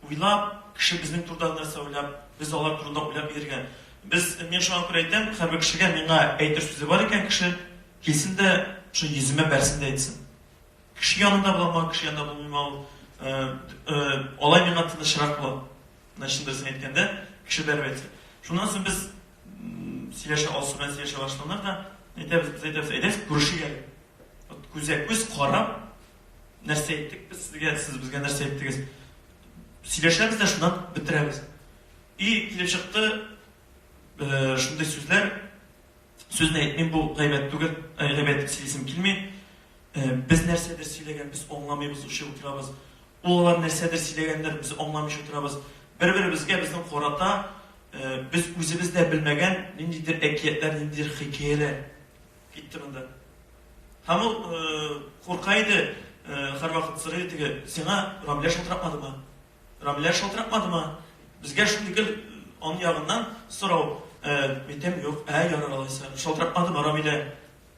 уйлап, кеше безнең турыда нәрсә уйлап, без алар турында уйлап йөргән. Без, мин шуңа күрә әйтәм, һәрбер кешегә миңа әйтер сүзе бар икән, кеше килсен дә, шул йөземә бәрсен дә әйтсен. Кеше янында буламы, кеше янында булмыймы ул, алай миңа тынычрак була. Менә чын дөресен әйткәндә, кеше бәреп әйтсә. Шуннан соң без сөйләшә, Алсу белән сөйләшә башладылар да, әйтәбез, без әйтәбез, әйдәгез, күрешик әле. Вот күзгә күз карап, нәрсә әйттек без сезгә, сез безгә нәрсә әйттегез. Сөйләшәбез дә шуннан бетерәбез. И килеп чыкты шундый сүзләр, сүзне әйтмим, бу гайбәт түгел, гайбәт сөйлисем килми. Без нәрсәдер сөйләгән, без аңламыйбыз, ушып утырабыз. Ул алар нәрсәдер сөйләгәннәр, без аңламыйча утырабыз. Бер-беребезгә безнең карата без үзебез дә белмәгән ниндидер әкиятләр, ниндидер хикәяләр китте монда. Һәм ул курка иде, һәрвакыт сорый теге, сиңа Рамилә шалтыратмадымы? Рамилә шалтыратмадымы? Безгә шундый гел аның ягыннан сорау. Әйтәм, юк, ә, ярар алайса. Шалтыратмадымы Рамилә?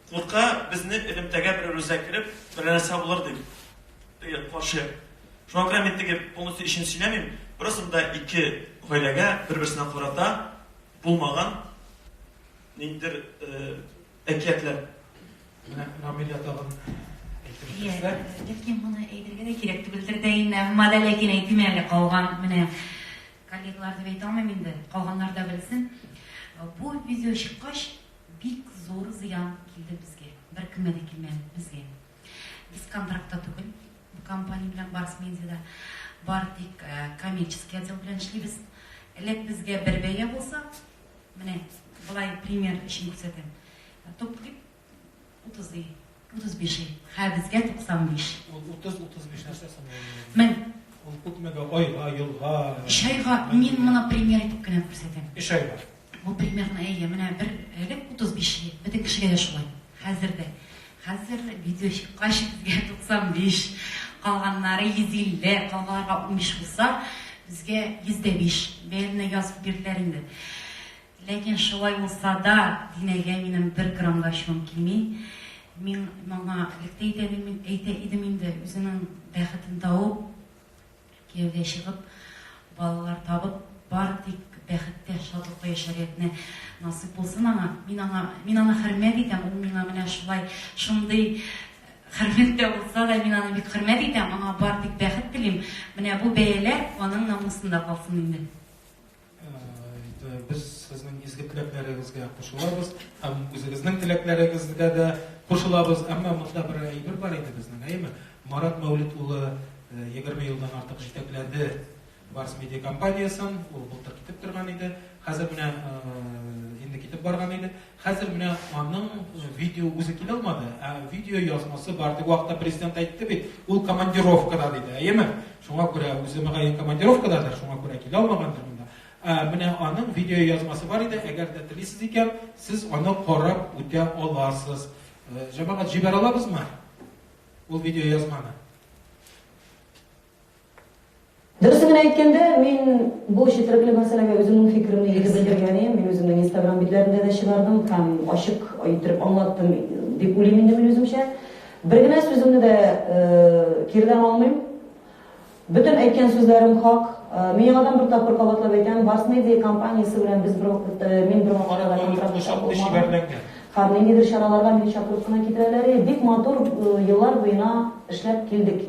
Курка, безне элемтәгә беребезгә кереп, берәр нәрсә булыр дип. Теге каршы. Шуңа күрә мин теге полностью эчен сөйләмим. Просто монда ике гаиләгә бер-берсенә карата булмаган ниндидер әкиятләр. Менә Рамилә тагын әйтеп үтәсе. Бәлки моны әйтергә дә кирәк түгелдер дә инде, әмма дә ләкин әйтим әле, калган менә коллегалар дип әйтә алмыйм инде, калганнар да белсен. Бу видео чыккач, Бик зур зыян килде безгә. Беркемгә дә килмәде, безгә. Без контрактта түгел, бу компания белән Барс Медиада. Бары тик коммерческий отдел белән эшлибез. Элек безгә бер бәя булса, менә болай пример өчен күрсәтәм. Топ-клип 30 ди. 35 ай. Хә безгә 95. Ул 30-35 нәрсә соң ул? Мең. Ул күпмегә? Айга, елга? Өч айга, мин моны пример итеп кенә күрсәтәм. Өч айга. Бу примерно, әйе, менә бер элек 35 ай, бөтен кешегә дә шулай. Хәзер дә. Хәзер видео чыккач безгә 95, калганнары 150, калганнарга 15 булса, безгә 105. Бәяне язып бирделәр инде. Ләкин шулай булса да, Динәгә минем бер грамм да ачуым килми. Мин моңа элек тә әйтә идем, әйтә идем инде, үзенең бәхетен табып, кияүгә чыгып, балалар табып, бары тик бәхеттә, шатлыкта яшәргә генә насыйп булсын аңа. Мин аңа, мин аны хөрмәт итәм, ул миңа менә шулай шундый хөрмәттә булса да, мин аны бик хөрмәт итәм, аңа бары тик бәхет телим. Менә бу бәяләр аның намусында калсын инде. Без сезнең изге теләкләрегезгә кушылабыз һәм үзегезнең теләкләрегезгә дә кушылабыз. Әмма монда бер әйбер бар иде безнең, әйеме? Марат Мәүлет улы 20 елдан артык җитәкләде Барс Медиа компаниясен, ул былтыр китеп торган иде. Хәзер менә инде китеп барган иде. Хәзер менә аның видео үзе килә алмады, ә видео язмасы бар. Теге вакытта президент әйтте бит, ул командировкада диде, әйеме? Шуңа күрә үзе мөгаен командировкададыр, шуңа күрә килә алмагандыр монда. Ә менә аның видео язмасы бар иде, әгәр дә телисез икән, сез аны карап үтә аласыз. Җәмәгать, җибәрә алабызмы ул видео язманы? Дөресен генә әйткәндә, мин бу четерекле мәсьәләгә үземнең фикеремне итеп белдергән идем. Мин үземнең Инстаграм битләрендә дә чыгардым һәм ачык иттереп аңлаттым дип уйлыйм инде мин үземчә. Бер генә сүземне дә киредән алмыйм. Бөтен әйткән сүзләрем хак. Мин яңадан бер тапкыр кабатлап әйтәм, Барс Медиа компаниясе белән без бер вакытта, мин бер вакытта да контрактта булмадым. Һәм ниндидер чараларга мине чакырып кына китерәләр. Бик матур еллар буена эшләп килдек.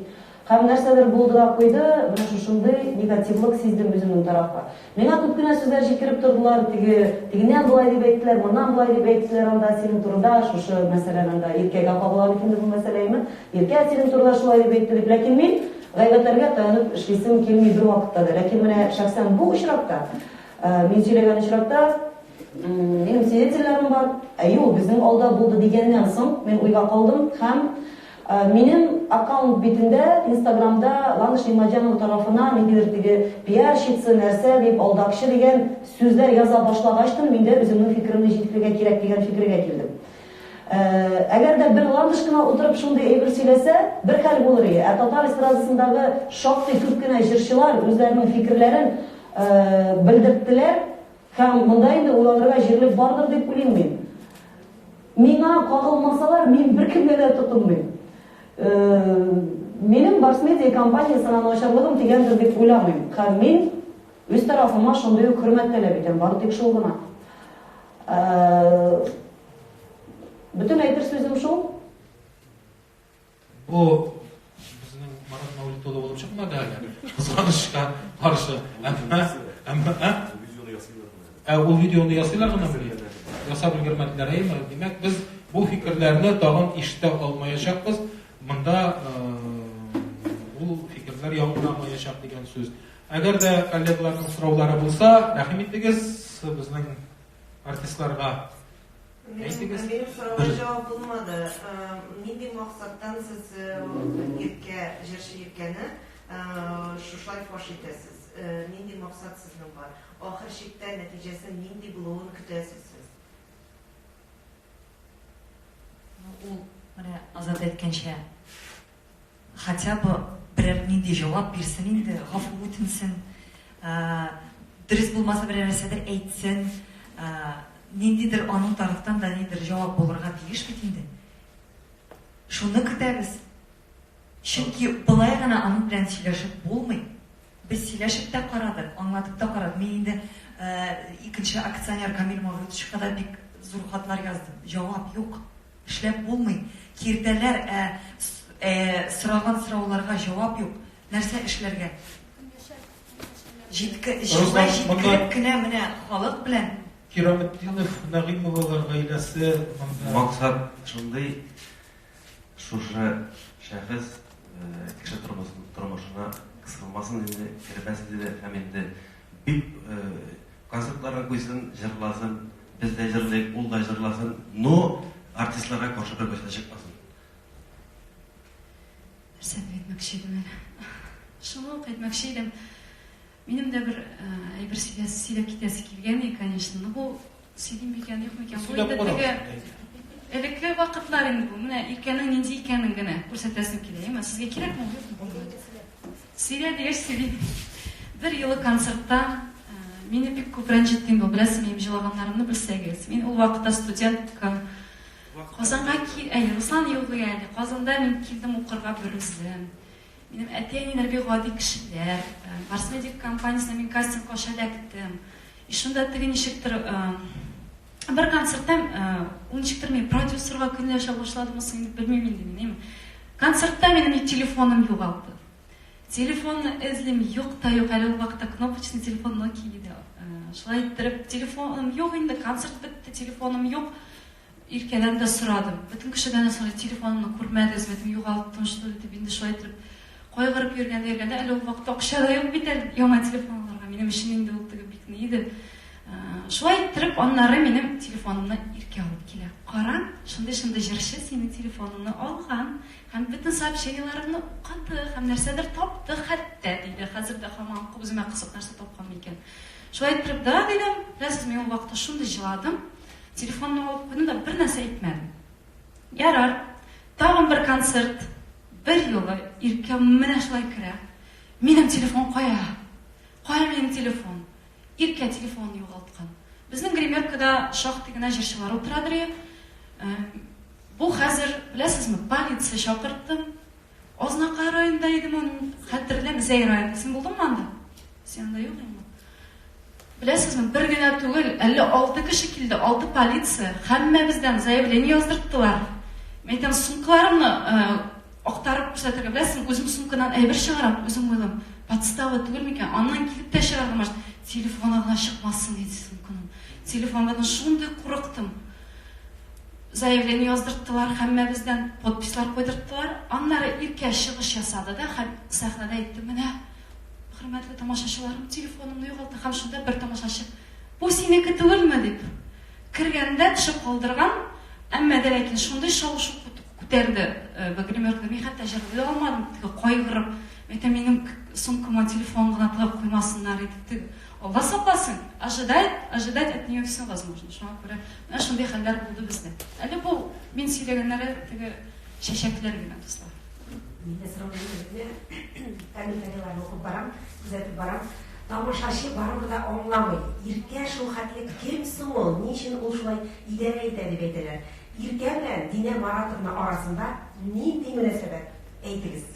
Һәм нәрсәдер булды да куйды, менә шушындый негативлык сиздем үземнең тарафка. Миңа күп кенә сүзләр җиткереп тордылар, теге, тегеннән болай дип әйттеләр, моннан болай дип әйттеләр анда синең турыда, шушы мәсәлән анда Иркәгә кагыла бит инде бу мәсьәлә, әйме? Иркә синең турыда шулай дип әйтте дип. Ләкин мин гайбәтләргә таянып эшлисем килми бервакытта да. Ләкин менә шәхсән бу очракта, мин сөйләгән очракта, минем свидетельләрем бар, әйе, ул безнең алда булды дигәннән соң, мин уйга калдым һәм Минем аккаунт битендә инстаграмда Ландыш Нигъмәтҗанова тарафына ниндидер теге пиарщица, нәрсә дип, алдакчы дигән сүзләр яза башлагачтын, мин дә үземнең фикеремне җиткерергә кирәк дигән фикергә килдем. Әгәр дә бер Ландыш кына утырып шундый әйбер сөйләсә, бер хәл булыр иде. Ә татар эстрадасындагы шактый күп кенә җырчылар үзләренең фикерләрен белдерттеләр һәм монда инде уйланырга җирлек бардыр дип уйлыйм мин. Миңа кагылмасалар, мин беркемгә дә тотынмыйм. Минем Барс-Медиа компаниясенә начарлыгым тигәндер дип уйламыйм. Һәм мин үз тарафыма шундый ук хөрмәт таләп итәм, бары тик шул гына. Бөтен әйтер сүзем шул. Бу безнең Марат Мәүлет улы булып чыкмады әле. Кызганычка каршы. Әмма, әмма, ә? Ә ул видеоны ясыйлар гына били. Ясап өлгермәделәр, әйеме? Димәк, без бу фикерләрне тагын ишетә алмаячакбыз. Монда ул фикерләр яңгырамаячак дигән сүз. Әгәр дә коллегаларның сораулары булса, рәхим итегез безнең артистларга. Әйтегез. Минем сорауга җавап булмады. Нинди максаттан сез Иркә, җырчы Иркәне шушылай фаш итәсез? Нинди максат сезнең бар? Ахыр чиктә нәтиҗәсе нинди булуын көтәсез сез? Ну, ул менә Азат әйткәнчә, Хотя бы берәр нинди җавап бирсен инде, гафу үтенсен, дөрес булмаса берәр нәрсәдер әйтсен, ниндидер аның тарафтан да ниндидер җавап булырга тиеш бит инде. Шуны көтәбез. Чөнки болай гына аның белән сөйләшеп булмый. Без сөйләшеп тә карадык, аңлатып та карадык. Мин инде икенче акционер Камил Мавлютовичка да бик зур хатлар яздым. Җавап юк. Эшләп булмый. Киртәләр, ә сораган сорауларга җавап юк. Нәрсә эшләргә? Җитке, шулай җиткереп кенә менә халык белән. Кираметдинов, Нәгыймовалар гаиләсе монда. Максат шундый, шушы шәхес кеше тормышына кысылмасын иде, кермәсен иде һәм инде бик Концертларын куйсын, җырласын, без дә җырлыйк, ул да җырласын, но артистларга каршы беркайчан да чыкмасын. Нәрсә дип әйтмәкче идем әле? Шуны ук әйтмәкче идем. Минем дә бер әйбер сөйләп китәсе килгән иде, конечно. Ну, бу сөйлим микән, юк микән? Бу инде теге элекке вакытлар инде бу. Менә Иркәнең нинди икәнен генә күрсәтәсем килә. Әйме, сезгә кирәкме ул, юкмы? Сөйлә дигәч сөйлим. Бер юлы концертта мине бик күп рәнҗетте инде ул, беләсезме, минем җылаганнарымны белсәгез. Мин ул вакытта студентка. Казанга ки, әйе, Руслан юк иде әле. Казанда мин килдем укырга берүзем. Минем әти-әниләр бик гади кешеләр. Барс Медик компаниясенә мин кастинг аша эләктем. И шунда теге ничектер бер концертта ул ничектер мин продюсерга көнләшә башладымы соң инде белмим инде мин, әйме. Концертта минем телефоным югалды. Телефонны эзлим, юк та юк, әле ул вакытта кнопочный телефон Nokia иде. Шулай иттереп, телефоным юк инде, концерт бетте, телефоным юк. Иркәдән дә сорадым. Бөтен кешедән дә сорыйм, телефонымны күрмәдегезме, дим, югалттым, что ли, дип, инде шулай иттереп кайгырып йөргәндә йөргәндә, әле ул вакытта акча да юк бит әле яңа телефон алырга. Минем өчен инде ул теге бик ни иде. Шулай иттереп, аннары минем телефонымны Иркә алып килә. Кара, шундый-шундый җырчы синең телефоныңны алган һәм бөтен сообщениеләреңне укыды һәм нәрсәдер тапты хәтта, диде. Хәзер дә һаман укып үземә кызык нәрсә тапкан микән. Шулай иттереп, да, дидем. Беләсез, мин ул вакытта шундый җыладым. Телефонны алып куйдым да бер нәрсә әйтмәдем. Ярар. Тагын бер концерт. Бер юлы Иркә менә шулай керә. Минем телефон кая? Кая минем телефон? Иркә телефонын югалткан. Безнең гримеркада шактый гына җырчылар утырадыр иде. Бу хәзер, беләсезме, полиция чакырттым. Азнакай районында идем ул, хәтерләмим, Зәй районында. Син булдыңмы анда? Син анда юк идеңме? Беләсезме, бер генә түгел, әллә алты кеше килде, алты полиция. Һәммәбездән заявление яздырттылар. Мин әйтәм, сумкаларымны актарып күрсәтергә, беләсезме, үзем сумкадан әйбер чыгарам, үзем уйлыйм, подстава түгел микән? Аннан килеп тә чыгарга может, телефоны гына чыкмасын иде сумканың. Телефоннан шундый курыктым. Заявление яздырттылар һәммәбездән, подписьлар куйдырттылар. Аннары Иркә чыгыш ясады да һәм сәхнәдә әйтте, менә, хөрмәтле тамашачыларым, телефонымны югалттым. Һәм шунда бер тамашачы, бу синеке түгелме, дип, кергәндә төшеп калдырган, әмма дә ләкин шундый шау-шу күтәрде гримеркада, мин хәтта җырлый да алмадым, теге кайгырып, әйтәм, минем сумкама телефон гына тыгып куймасыннар иде, теге Алла сакласын, ожидает, ожидать от нее все возможно. Шуңа күрә менә шундый хәлләр булды бездә. Әле бу мин сөйләгәннәре теге чәчәкләр генә, дуслар. Мин дә сорау бирдем. Комментарийларны укып барам, күзәтеп барам. Тамашачы барыбер дә аңламый. Иркә шул хәтле кем соң ул? Ни өчен ул шулай идарә итә дип әйтәләр. Иркә белән Динә Маратовна арасында нинди мөнәсәбәт? Әйтегез.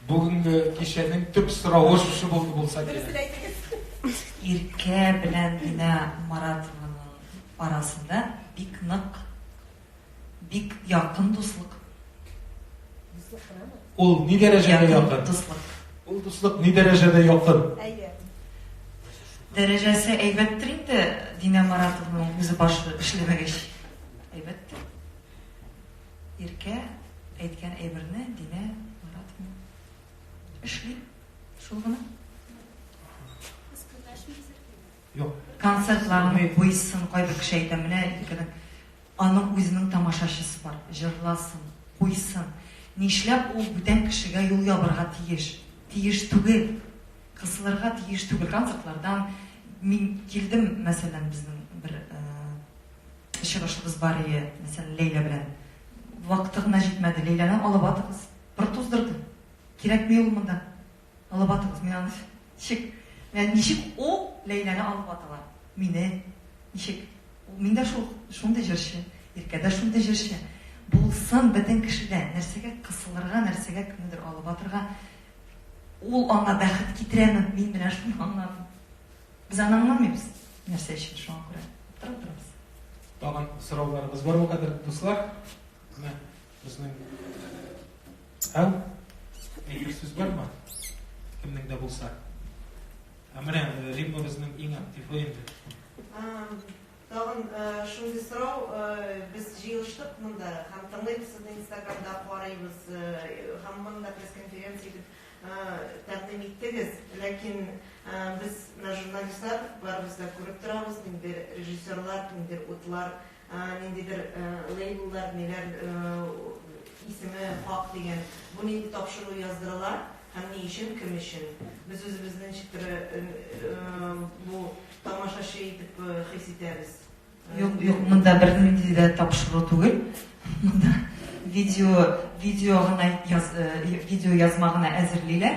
Бүгенге кичәнең төп соравы шушы булды булса кирәк. Иркә белән Динә Маратованың арасында бик нык, бик якын дуслык. Дуслык кынамы? Ул ни дәрәҗәдә якын? Дуслык. Ул дуслык ни дәрәҗәдә якын? Әйе. Дәрәҗәсе әйбәттер инде Динә Маратованың үзе башы эшләмәгәч. Әйбәттер. Иркә әйткән әйберне Динә Маратовна эшли. Шул гына. Юк. Концертларны куйсын, кайбер кеше әйтә, менә Иркәнең аның үзенең тамашачысы бар, җырласын, куйсын. Нишләп ул бүтән кешегә юл ябырга тиеш? Тиеш түгел. Кысылырга тиеш түгел. Концертлардан мин килдем, мәсәлән, безнең бер Чыгышыбыз бар ие, мәсәлән, Ләйлә белән. Вакыты гына җитмәде. Ләйләне алып атыгыз. Пыр туздырды. Кирәкми ул монда. Алып атыгыз. Мин аны ничек, менә ничек ул Ләйләне алып аталар? Мине ничек? Мин дә шул шундый җырчы. Иркә дә шундый җырчы. Булсын бөтен кешедә. Нәрсәгә кысылырга, нәрсәгә кемнедер алып атырга? Ул аңа бәхет китерәме? Мин менә шуны аңламыйм. Без аны аңламыйбыз. Нәрсә өчен шуңа күрә аптырап торабыз. Тагын сорауларыбыз бар бу кадәр, дуслар. Менә безнең Әу, әйтер сүз бармы? Кемнең дә булса. Ә менә Римма безнең иң активы инде. Тагын шундый сорау, без җыелыштык монда һәм тыңлыйбыз сезне Инстаграмда, карыйбыз һәм монда пресс-конференция итеп тәкъдим иттегез, ләкин без менә журналистлар барыбыз да күреп торабыз, ниндидер режиссерлар, ниндидер утлар, ниндидер лейбллар, ниләр. исеме Хак дигән. Бу нинди тапшыру яздырыла һәм ни өчен, кем өчен? Без үзебезне ничектер бу тамашачы итеп хис итәбез. Юк, юк, монда бернинди дә тапшыру түгел. Монда видео, видео гына яз, видео язма гына әзерлиләр.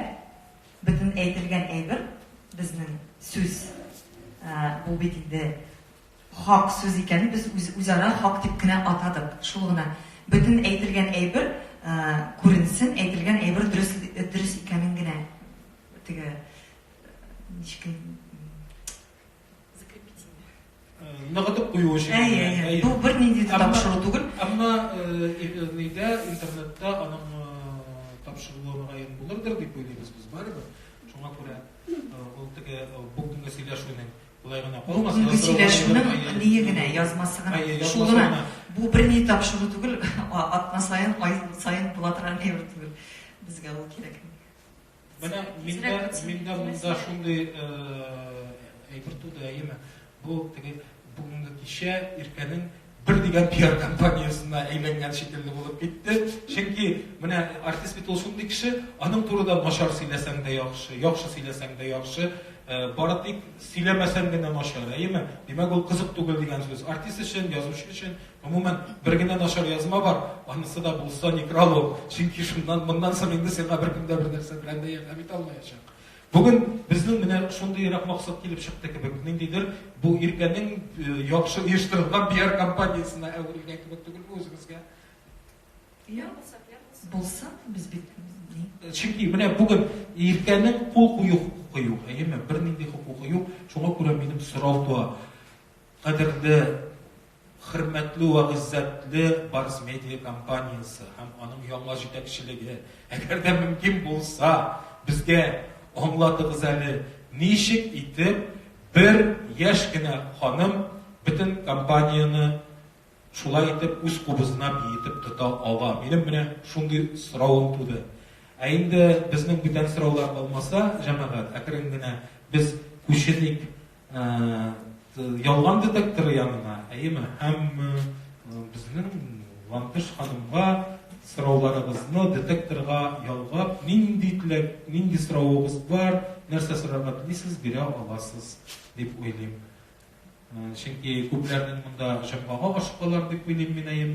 Бөтен әйтелгән әйбер безнең сүз. Бу бит инде хак сүз икәнен без үз, үзара хак дип кенә атадык. Шул гына. Бөтен әйтелгән әйбер күренсен, әйтелгән әйбер дөрес, дөрес икәнен генә теге ничек Закрепить инде. Ныгытып кую өчен. Әйе, әйе. Бу бернинди дә тапшыру түгел. Әмма нидә интернетта аның тапшырылуы мөгаен булырдыр дип уйлыйбыз без барыбер. Шуңа күрә ул теге бүгенге сөйләшүнең болай гына калмас. Бүгенге сөйләшүнең ние генә, язмасы гына. Шул гына. Бу бернинди тапшыру түгел, атна саен, ай саен була торган әйбер түгел. Безгә ул кирәкми. Менә миндә, миндә монда шундый әйбер туды, әйеме? Бу теге бүгенге кичә Иркәнең бер дигән пиар кампаниясенә әйләнгән шикелле булып китте. Чөнки менә артист бит ул шундый кеше, аның турында начар сөйләсәң дә яхшы, яхшы сөйләсәң дә яхшы, бары тик сөйләмәсәң генә начар, әйеме? Димәк, ул кызык түгел дигән сүз. Артист өчен, язучы өчен Гомумән, бер генә начар язма бар, анысы да булса некролог, чөнки шуннан, моннан соң инде сиңа беркем дә бернәрсә белән дә ярдәм итә алмаячак. Бүген безнең менә шундыйрак максат килеп чыкты кебек, ниндидер бу Иркәнең яхшы оештырылган пиар кампаниясенә әверелгән кебек түгелме үзегезгә? Пиар булса, пиар булсын. Булсын, без бит ни. Чөнки менә бүген Иркәнең кул кую хокукы юк, әйеме? Бернинди хокукы юк. Шуңа күрә минем сорау туа. Кадерле Хөрмәтле вә гыйззәтле Барс Медиа компаниясе һәм аның яңа җитәкчелеге, әгәр дә мөмкин булса, безгә аңлатыгыз әле, ничек итеп бер яшь кенә ханым бөтен компанияне шулай итеп үз кубызына биетеп тота ала? Минем менә шундый соравым туды. Ә инде безнең бүтән сораулар калмаса, җәмәгать, әкрен генә без күченик Ялган детекторы янына, әйеме? Һәм безнең Ландыш ханымга сорауларыгызны детекторга ялгап, нинди теләк, нинди соравыгыз бар, нәрсә сорарга телисез, бирә аласыз дип уйлыйм. Чөнки күпләрнең монда җомгага ашыгалар дип уйлыйм мин, әйеме?